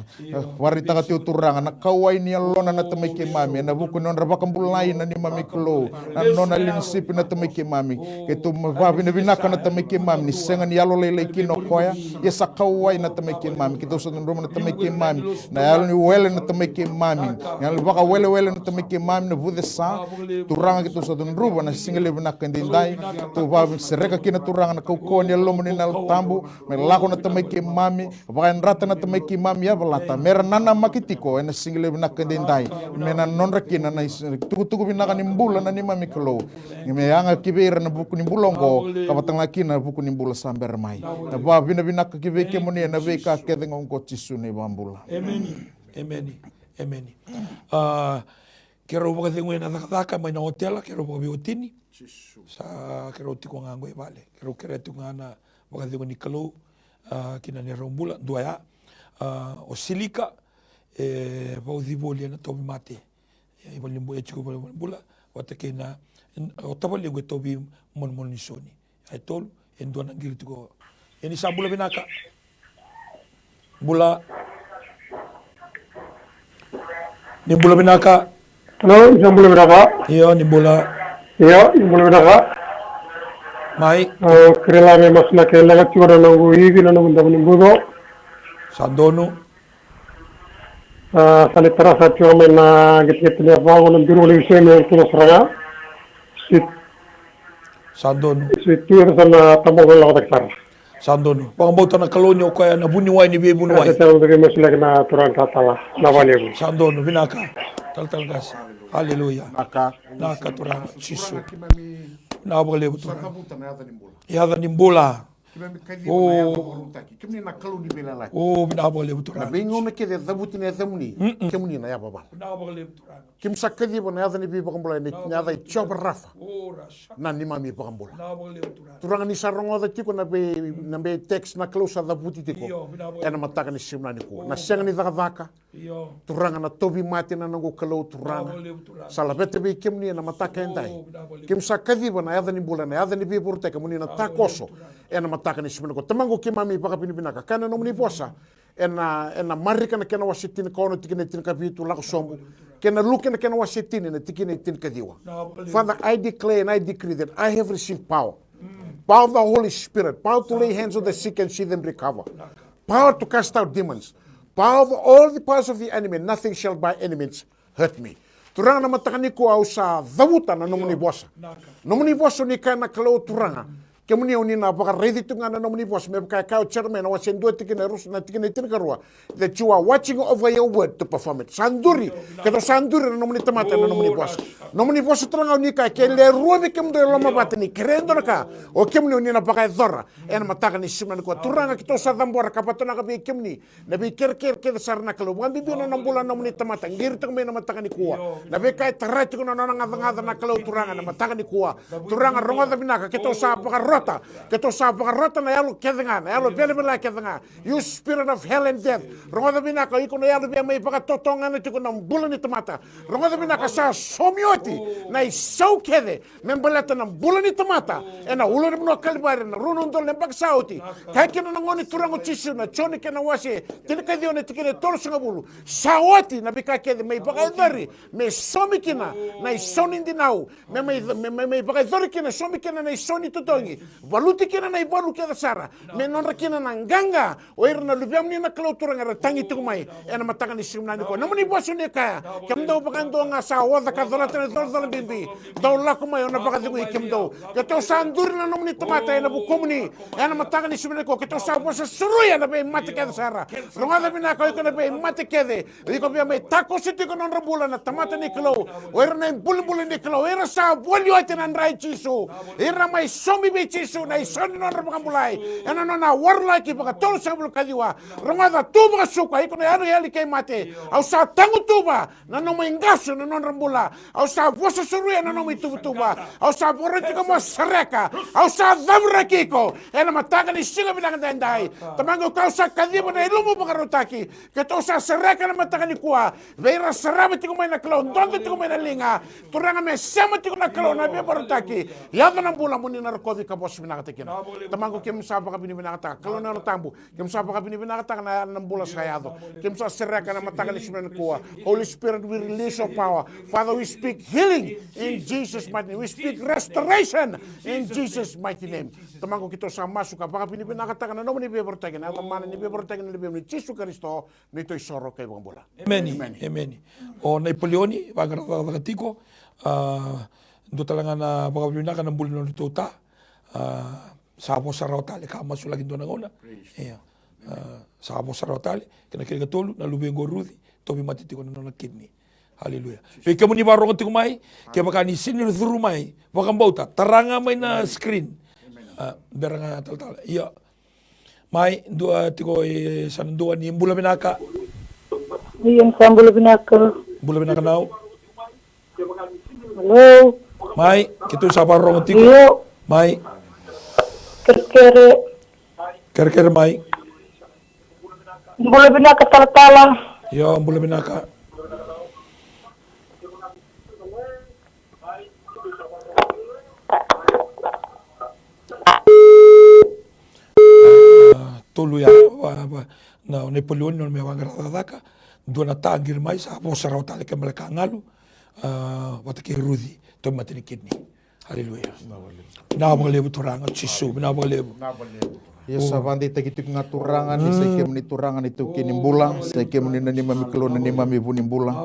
Vakaraitaka tiko Turaga na kauwai ni yalona na tamai keimami ena vuku ni nodra vakabulai na neimami Kalou, na nona lewe ni sipi na tamai keimami. Keitou vakavinavinaka Vinaka na Tamai keimami, ni sega ni yalolailai kina o koya, ia sa kauwai na Tamai keimami. Keitou sa cudruva na Tamai keimami na yalo ni wele na Tamai keimami, na yalo ni vakawelewele na Tamai keimami, na vucesa. Turaga, keitou sa cudruva na siga levu vinaka edaidai. Tou vakasereka kina, Turaga, na kaukauwa ni Yalomuni na Yalo Tabu me lako na Tamai keimami, vakayadrata na Tamai keimami, yavalata me ra nanamaki tiko ena siga levu vinaka edaidai, me na nodra kina na is-, tukutuku vinaka ni bula na neimami Kalou. Me yaga ki vei ira na vuku ni bula oqo, ka vata ga kina na vuku ni bula sa bera mai. Na vakavinavinaka ki vei kemuni ena veika kece ga oqo, Jisu na iVakabula. Emeni. Emeni. Emeni. A, keirau vakacegui ena cakacaka mai na otela, keirau vakaveiwatini. Sa keirau tiko ga oqo i vale, keirau kerea tiko ga na vakacegu ni Kalou, a, kina neirau bula, dua ya, a, o Silika, e vauci voli ena tauvimate. E, i valenibula, e tiko i valenibula vata kei na, o tavalequ e tauvi manumanu ni soni. Ya e tolu, e dua na qiri tiko. Ia ni sa bula vinaka. Bula. Ni bula vinaka. Hello, ni sa bula vinaka. Io, ni bula. Io, ni bula vinaka. Mai. Au kerea me masu na kena leqa tiko na noqu ivi, na noqu davo ni buco. Sa donu. A, sa lai tara sa tiko mai na qeteqete ni yavaqu, na duru levu sara me tuna sara ga. Sa donu. Sa tu e sa na taboko lako taki sara. Sa donu. Vakabauta na Kalou ni o koya na vuniwai ni veivuniwai. Sa tela na veimasulaki na turaga talatala. Na valevu. Sa donu. Vinaka. Talatala qase. Aleluya. Vinaka. Vinaka turaga Jisu. Na vakalevu turaga. Yaca ni bula. Keimami kaciva na yaca vakarautaki. Kemuni na Kalou ni veiyalayalati. O, vinaka vakalevu turaga. Na veigauna kece e cavuti na yacamuni. Kemuni na yavavala. Vinaka vakalevu turaga. Keimami sa kaciva na yaca ni veivakabulai, na yaca i Jiova Rafa. Na neimami vakabula. Turaga, ni sa rogoca tiko na vei, na vei text na Kalou sa cavuti tiko. Ena mataka ni siga nikua. Na sega ni cakacaka. Turaga, na tauvimate na noqu Kalou, Turaga. Sa laveta vei kemuni ena mataka edai. Keimami sa kaciva na yaca ni bula, na yaca ni veivakarautaki, kemuni na takoso. Ena mataka ni siga nikua. Tamaqu, keimami vakavinavinaka. Kaya na nomuni vosa. Ena, ena Marika na kena wase tinikaono, tikina e tinikavitu, lako sobu. Kei na Luke na kena wase tini, na tikina e tinikaciwa. Father, I declare and I decree that I have received power. Power of the Holy Spirit. Power to lay hands on the sick and see them recover. Power to cast out demons. Power over all the powers of the enemy. Nothing shall by any means hurt me. Turaga, na mataka nikua au sa cavuta na nomuni vosa. Nomuni vosa ni kaya na Kalou, Turaga. Kemuni oni na vakaraici tu ga na nomuni vosa. Me vaka e kaya o Jeremaia na wase dua tikina e rusa, na tikina e tinikarua. That you are watching over your word to perform it. Sa duri, keitou sa duri na nomuni tamata na nomuni vosa. Nomuni vosa turaga oni kaya, ke le rua vei kemudou e lomavata ni kerea e dua na ka, o kemuni oni na vakayacora. Ena mataka ni siga nikua, Turaga, keitou sa cabora ka vatonaka vei kemuni na veikerekere kece sara na Kalou. Vakabibi na nona bula na nomuni tamata, qiri tiko mai na mataka nikua. Na veika e tara tiko na nona gacagaca na Kalou, Turaga, na mataka nikua. Turaga, rogoca vinaka, keitou sa vakarota, keitou sa vakarota na yalo kece ga, na yalo velavela kece ga. You spirit of hell and death. Rogoca vinaka, o iko na yalo via mai vakatotogana tiko na bula ni tamata. Rogoca vinaka, sa saumi oti na isau kece me baleta na bula ni tamata ena ulunivanua o Kalivari ena rua na udolu na yabaki sa oti. Kaya kina na Gone Turaga o Jisu, na Joni kei na wase tinikaciwa na tikina e tolusagavulu. Sa oti na veika kece me ivakayacori, me saumi kina na isau ni dinau, me, me, me, me, me ivakayacori kina, saumi kina na isau ni totogi, valuti kina na ivalu kece sara, me nodra kina na qaqa o ira na luvemuni na Kalou, Turaga, era tagi tiko mai ena mataka ni siga nikua. Nomuni vosa ni kaya, kemudou vakadua ga sa oca ka colata na icolacola bibi, dou lako mai, au na vakacegui kemudou. Keitou sa duri na nomuni tamata ena vukumuni ena mataka ni siga nikua. Keitou sa vosa suruya na veimate kece sara. Rogoca vinaka, o iko na veimate kece. Iko via mai takoso tiko na nodra bula na tamata ni Kalou. O ira na ibulibuli ni Kalou, o ira sa voli oti ena dra i Jisu. Ira mai saumi vei Jisu na isau ni nodra vakabulai ena nona warlaki vakatolusagavulu ka ciwa. Rogoca, tu vakasuka, iko na yalo yali kei mate. Au sa tagutuva na nomu iqasu na nodra bula. Au sa vosa suruya na nomu ituvatuva. Au sa vorati iko mo sereka. Au sa caviraki iko ena mataka ni siga vinaka daidai. Tamaqu, kau sa kaciva na ilumu vakarautaki. Keitou sa sereka na mataka nikua. Vei ira sarava tiko mai na Kalou, dodo tiko mai na liga. Turaga, me sema tiko na Kalou na veivakarautaki. Yaco na bula mo ni na rokovi ka Vosa vinaka tiko kina. Tamaqu, keimami sa vakavinavinakataka. Kalou na Yalo Tabu, keimami sa vakavinavinakataka na, na bula sa yaco. Keimami sa sereka na mataka ni siga nikua. Holy Spirit, we release your power. Father, we speak healing in Jesus' mighty name. We speak restoration in Jesus' mighty name. Tamaqu, keitou sa masu ka vakavinavinakataka na nomuni veivorotaki, na yaca mana ni veivorotaki na Luvemuni Jisu Karisito, neitou isoro kei vakabula. Emeni. Emeni. Emeni. O Naipolioni, vaqara cakacaka tiko. A, dua tale ga na vakavinavinaka na bula ni nodratou ta. A, sa vosa rawa tale ka masulaki dua na gauna. Praise. Ia. A, sa vosa rawa tale. Kena kena ikatolu, na luvequ o Ruci, tauvimate tiko na nona kidney. Haleluya. Vei kemuni vakarorogo tiko mai, kevaka ni sega ni curu mai, vakabauta, tara ga mai na screen. A, bera ga talatala. Ia. Mai, dua tiko e, sa na dua ni bula vinaka. Ia, ni sa bula vinaka. Bula vinaka nau. Hello. Mai, keitou sa vakarorogo tiko. Io. Mai. Kerekere. Kerekere mai. Bula vinaka talatala. Io, bula vinaka. A, tolu ya, va, va, na, o Naipolioni, nona me vaqara cakacaka, dua na ta qiri mai, sa vosa rawa tale ke baleta ka galu, a, vata kei Ruci, tauvimate ni kidney. Haleluya. Vinaka vakalevu Turaga, Jisu, vinaka vakalevu. Ia sa vakadeitaki tiko ga Turaga, ni sa i kemuni Turaga na itaukei ni bula, sa i kemuni na neimami Kalou, na neimami vu ni bula.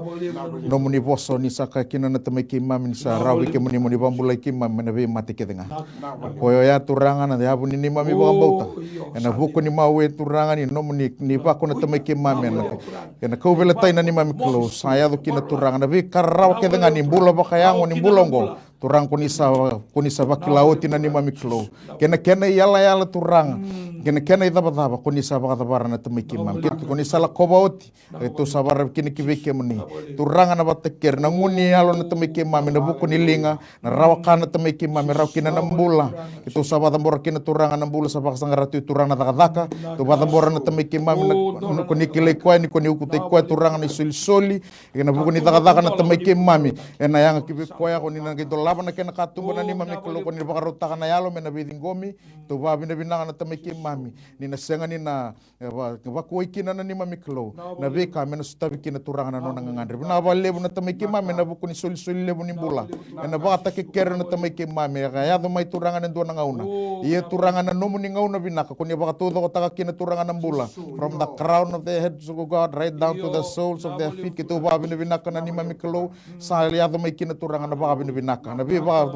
Nomuni vosa ni sa kaya kina na Tamai keimami ni sa rawa vei kemuni mo ni vakabulai keimami mai na veimate kece ga. Na koya oya Turaga na yavu ni neimami vakabauta. Ena vuku ni mau e Turaga ni nomuni, ni vako na Tamai keimami ena, ena kauveilatai na neimami Kalou. Sa yaco kina Turaga na veika rarawa kece ga ni bula vakayago ni bula oqo. Turaga ko ni sa, ko ni sa vakila oti na neimami Kalou. Kei na kena iyalayala Turaga. Kei na kena icavacava ko ni sa vakacavara na Tamai keimami. Kei ko ni sa lakova oti. Keitou sa varavi kina ki vei kemuni. Turaga na vata kei ira na gunu yalo na Tamai keimami, na vuku ni liga, na rawa ka na Tamai keimami, rawa kina na bula. Keitou sa vakacabora kina Turaga na bula sa vakasaqara tu Turaga na cakacaka. Keitou vakacabora na Tamai keimami na, na ko ni kilai koya ni ko ni ukutai koya Turaga na isolisoli. Kei na vuku ni cakacaka na Tamai keimami. Ena yaga ki vei koya ko ni na qai dolava na kena katuba na neimami Kalou ko ni vakarautaka na yalo me na veiciqomi. Keitou vakavinavinaka na Tamai keimami. Ni na sega ni na E va, vakuai kina na neimami Kalou na veika me na sotavi kina Turaga na nona gagadre. Vinaka vakalevu na Tamai keimami na vuku ni solisoli levu ni bula. Ena vakatakekere na Tamai keimami, e ka yaco mai Turaga na dua na gauna. Ia Turaga na nomuni gauna vinaka ko ni vakataucokotaka kina Turaga na bula. From the crown of their heads, O God, right down to the soles of their feet. Keitou vakavinavinaka na neimami Kalou. Sa yaco mai kina Turaga na vakavinavinaka, na veiva,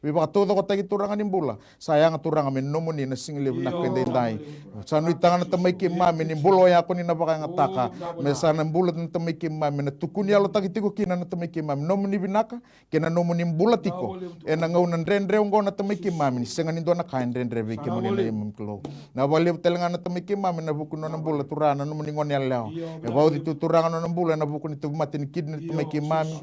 veivakataucokotaki Turaga ni bula. Sa yaga Turaga me nomuni na siga levu vinaka edaidai. Sa nuitaka na Tamai keimami ni bula oya ko ni na vakayagataka. Me sa na bula na Tamai keimami na tukuni yalotaki tiko kina na Tamai keimami nomuni vinaka kei na nomuni bula tiko. Ena gauna dredre oqo na Tamai keimami ni sega ni dua na ka e dredre vei kemuni na neimami Kalou. Na vakalevu tale ga na Tamai keimami na vuku ni nona bula Turaga na nomuni gone yalewa. E vauci tu Turaga na nona bula ena vuku ni tauvimate ni kidney na Tamai keimami.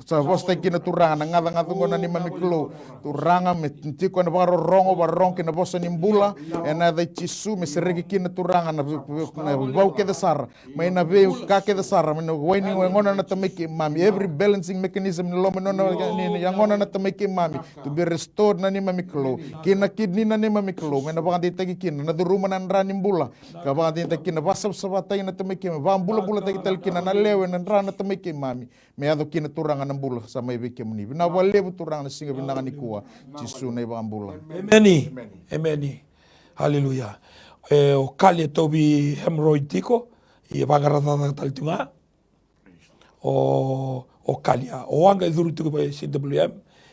Sa vosataki kina Turaga na gacagaca oqo na neimami Kalou. Turaga me tiko ena vakarorogo, vakarorogo kina vosa ni bula. Ena yaca i Jisu me sereki kina Turaga na, na vau kece sara. Mai na veika kece sara, mai na wai ni yagona na Tamai keimami. Every balancing mechanism ni loma ni nona, ni, ni yagona na Tamai keimami. To be restored na neimami Kalou. Kei na kidney na neimami Kalou. Mai na vakadeitaki kina, na curuma na dra ni bula. Ka vakadeitaki kina, vakasavasavataki na Tamai keimami. Vakabulabulataki tale kina na lewe, na dra na Tamai keimami. Me yaco kina Turaga na bula sa mai vei kemuni. Vinaka vakalevu Turaga na siga vinaka nikua. Jisu na iVakabula. Emeni. Emeni. Haleluya. E, o Kali e tauvi hemorrhoid tiko. Ia vaqara cakacaka tale tu ga. O, o Kali a. O Waqa e curu tiko vei C W M.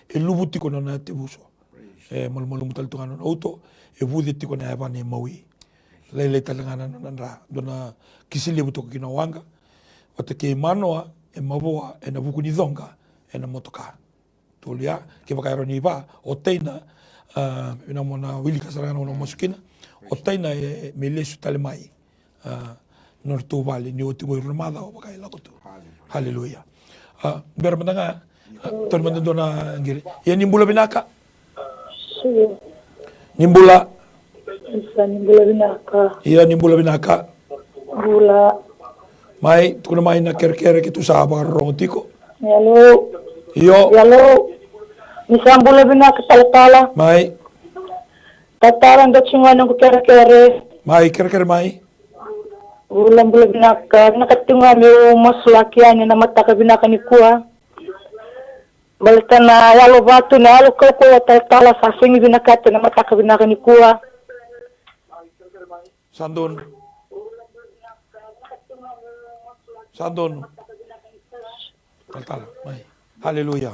E luvu tiko na nona tevuso. E malumalumu tale tu ga na nona uto. E vuce tiko na yavana e mawi. Lailai tale ga na nona dra. Dua na kisi levu toka kina o Waqa. Vata kei Manoa, e mavoa, ena vuku ni coqa, ena motoka. Tolu ya, kevaka e rawa ni va, o Taina, a, ena mo na wilika sara ga na masu kina. O Taina e me lesu tale mai. A, nodratou vale, ni oti qo e rua na macawa vaka e lako tu. Haleluya. A, bera mada ga, a, tauri mada dua na qiri. Ia ni bula vinaka. Ni bula. Isa, ni bula vinaka. Ia, ni bula vinaka. Bula. Mai, tukuna mai na kerekere keitou sa vakarorogo tiko. Alo. Io. Alo. Ni sa bula vinaka talatala. Mai. Tatara, da tiko ga noqu kerekere. Mai, kerekere mai. Bula, bula vinaka, vinaka tiko ga meu masulaki yani na mataka vinaka nikua. Baleta na yalo vatu, na yalo kaukauwa talatala sa sega ni vinakata na mataka vinaka nikua. Sa donu. Sa donu. Talatala, mai. Haleluya.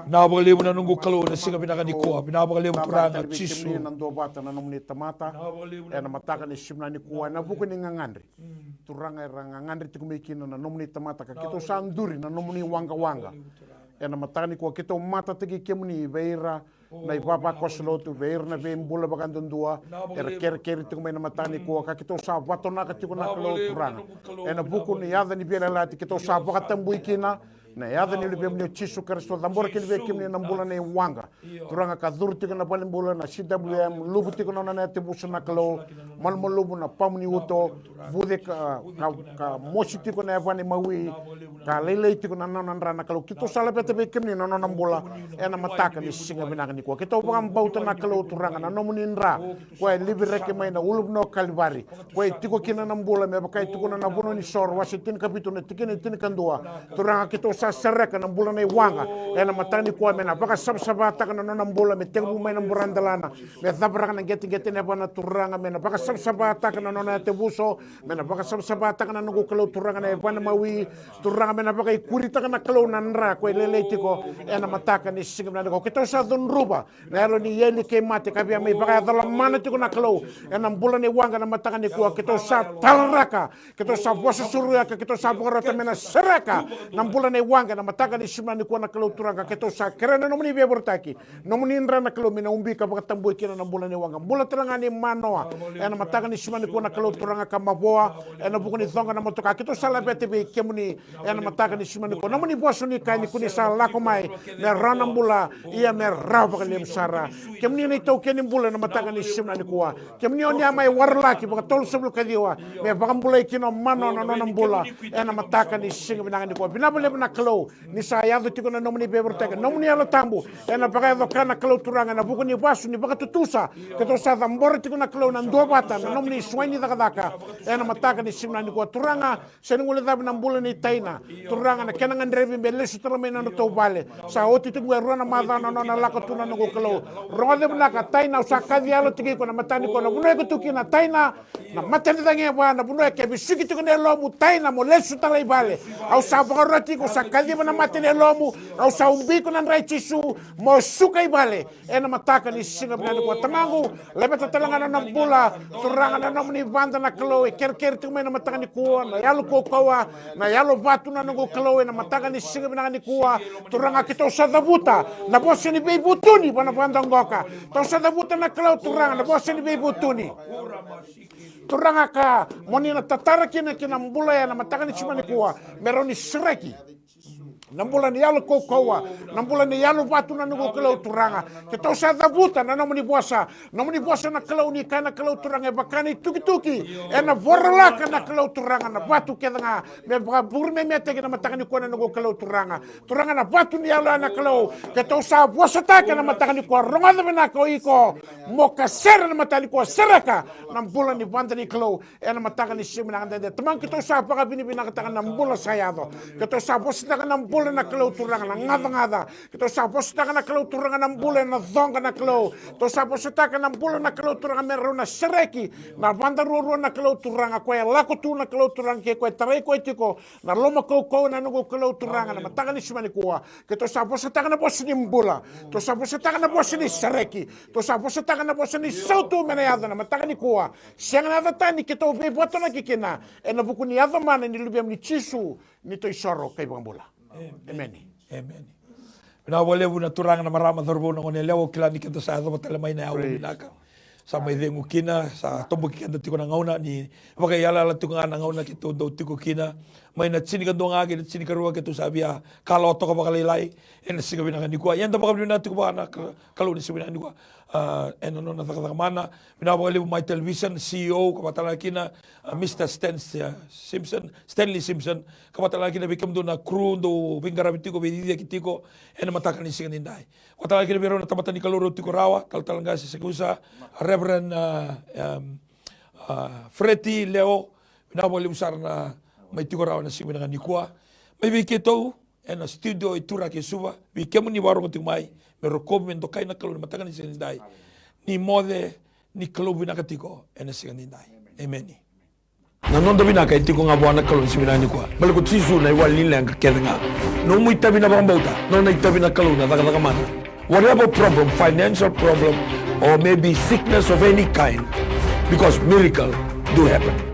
Vinaka vakalevu na noqu Kalou na siga vinaka nikua. Vinaka vakalevu Turaga Jisu. Na dua vata na nomuni tamata ena mataka ni siga vinaka nikua ena vuku ni gagadre. Turaga, era gagadre tiko mai kina na nomuni tamata ka keitou sa duri na nomuni waqawaqa. Ena mataka nikua keitou matataki kemuni vei ira na ivavakoso lotu, vei ira na veibula vakadudua era kerekere tiko mai na mataka nikua ka keitou sa vatonaka tiko na Kalou Turaga. Ena vuku ni yaca ni veiyalayalati keitou sa vakatabui kina na yaca ni Luvemuni o Jisu Karisito, cabora kina vei kemuni na bula na iwaqa. Turaga, ka curu tiko na valenibula na C W M, luvu tiko na nona yatevuso na Kalou, malumalumu na pamu ni uto, vuce ka, ka, ka mosi tiko na yavana imawi, ka lailai tiko na nona dra na Kalou. Keitou sa laveta vei kemuni na nona bula ena mataka ni siga vinaka nikua. Keitou vakabauta na Kalou Turaga na nomuni dra, koya e liviraki mai na uluvuna o Kalivari, koya e tiko kina na bula me vaka e tukuna na vanua ni soro, wase tinikavitu na tikina e tinikadua. Turaga, keitou sa sereka na bula na iwaqa ena mataka nikua me na vakasavasavataka na nona bula, me tekivu mai na buradelana, me cavaraka na qeteqete ni yavana Turaga, me na vakasavasavataka na nona yatevuso, me na vakasavasavataka na noqu Kalou Turaga na yavana mawi. Turaga, me na vakaikuritaka na Kalou na dra koya e lailai tiko ena mataka ni siga vinaka nikua. Keitou sa cudruva na yalo ni eli kei mate ka via mai vakayaco lomana tiko na Kalou ena bula na iwaqa ena mataka nikua. Keitou sa talaraka, keitou sa vosa suruyaka, keitou sa vakarota me na sereka na bula na iwaqa ena mataka ni siga vinaka nikua na Kalou Turaga. Keitou sa kerea na nomuni veivakarautaki, nomuni dra na Kalou me na ubi ka vakatabui kina na bula na iwaqa. Bula tale ga ni manoa ena mataka ni siga vinaka nikua na Kalou Turaga ka mavoa ena vuku ni coqa na motoka. Keitou sa laveta vei kemuni ena mataka ni siga vinaka nikua. Nomuni vosa ni kaya ni ko ni sa lako mai me rawa na bula, ia me rawa vakalevu sara. Kemuni na itaukei ni bula ena mataka ni siga vinaka nikua. Kemuni oni a mai waralaki vakatolusagavulu ka ciwa me vakabulai kina o manoa na nona bula ena mataka ni siga vinaka nikua. Vinaka vakalevu na Kalou ni sa yaco tiko na nomuni veivakarautaki, nomuni Yalo Tabu ena vakayaco ka na Kalou Turaga ena vuku ni vasu ni vakatutusa. Keitou sa cabora tiko na Kalou na dua vata na nomuni suai ni cakacaka ena mataka ni siga vinaka nikua. Turaga, sega ni guilecavi na bula ni taina. Turaga, na kena gadrevi me lesu tale mai na nodratou vale. Sa oti tiko e rua na macawa na nona lako tu na noqu Kalou. Rogoca vinaka taina, au sa kaci yalo tiko iko na mataka nikua na vanua iko tu kina taina. Na mata ni cagi e va na vanua e ke vesuki tiko na yalomu taina mo lesu tale i vale. Au sa vakaroti iko, au sa kaciva na mata ni yalomu. Au sa ubi iko na dra i Jisu mo suka i vale. Ena mataka ni siga vinaka nikua tamaqu, laveta tale ga na nona bula. Turaga na nomuni vada na Kalou e kerekere tiko mai na mataka nikua, na yalo kaukauwa, na yalo vatu na noqu Kalou ena mataka ni siga vinaka nikua. Turaga keitou sa cavuta na vosa ni veivutuni vua na vada qoka. Tou sa cavuta na Kalou Turaga na vosa ni veivutuni. Turaga ka moni na tatara kina ki na bula ena mataka ni siga nikua me rawa ni sereki na bula ni yalo kaukauwa, na bula ni yalo vatu na noqu Kalou Turaga. Keitou sa cavuta na nomuni vosa, nomuni vosa na Kalou ni kaya na Kalou Turaga e vaka na itukituki ena vorolaka na Kalou Turaga na vatu kece ga me vakavuru me meteki na mataka nikua na noqu Kalou Turaga. Turaga na vatu ni yalo ya na Kalou, keitou sa vosataka na mataka nikua, rogoca vinaka o iko mo kasere na mataka nikua, sereka na bula ni vada ni Kalou. Ena mataka ni siga vinaka dede tamaqu keitou sa vakavinavinakataka na bula sa yaco. Keitou sa vosataka na bula na Kalou Turaga na gacagaca. Keitou sa vosataka na Kalou Turaga na bula ena coqa na Kalou. Keitou sa vosataka na bula na Kalou Turaga me rau na sereki na vada ruarua na Kalou Turaga, koya e lako tu na Kalou Turaga kei koya e tarai koya tiko na loma kaukauwa na noqu Kalou Turaga na mataka ni siga nikua. Keitou sa vosataka na vosa ni bula. Keitou sa vosataka na vosa ni sereki. Keitou sa vosataka na vosa ni sautu me na yaco na mataka nikua. Sega na yaca tani keitou veivatonaki kina ena vuku ni yaca mana ni Luvemuni Jisu ni tou isoro kei vakabula. Emeni. Emeni. Vinaka vakalevu na turaga na marama cauravou na gone yalewa, au kila ni keda sa yacova tale mai na yau vinaka. Sa mai cegu kina, sa toboki keda tiko na gauna ni vakaiyalayala tiko ga na gauna keitou dau tiko kina. Mai na tinikadua ga kei na tinikarua keitou sa via kalawa toka vakalailai ena siga vinaka nikua. Ia eda vakavinavinaka tiko vua na Kalou ena siga vinaka nikua. Ena nona cakacaka mana. Vinaka vakalevu mai Television C E O ka vakatalega kina Mister Stan Simpson, Stanley Simpson, ka vakatalega kina vei kemudou na crew dou veiqaravi tiko, veiciciyaki tiko ena mataka ni siga nidai. Vakatalega kina vei rau na tamata ni Kalou rau tiko rawa, talatala qase Sekusa, Reverend, a, em, a, Freti Leo, vinaka vakalevu sara na mai tiko rawa ena siga vinaka nikua. Mai vei keitou ena studio e Turaki e Suva, vei kemuni vakarogo tiko mai, me rokovi me dokai na Kalou ena mataka ni siga nidai. Ni moce ni Kalou vinaka tiko ena siga nidai. Emeni. Na noda vinaka e tiko ga vua na Kalou ena siga vinaka nikua. Baleta ko Jisu na iwali ni leqa kece ga. Nomu itavi na vakabauta, nona itavi na Kalou na cakacaka mana. Whatever problem, financial problem, or maybe sickness of any kind, because miracle do happen.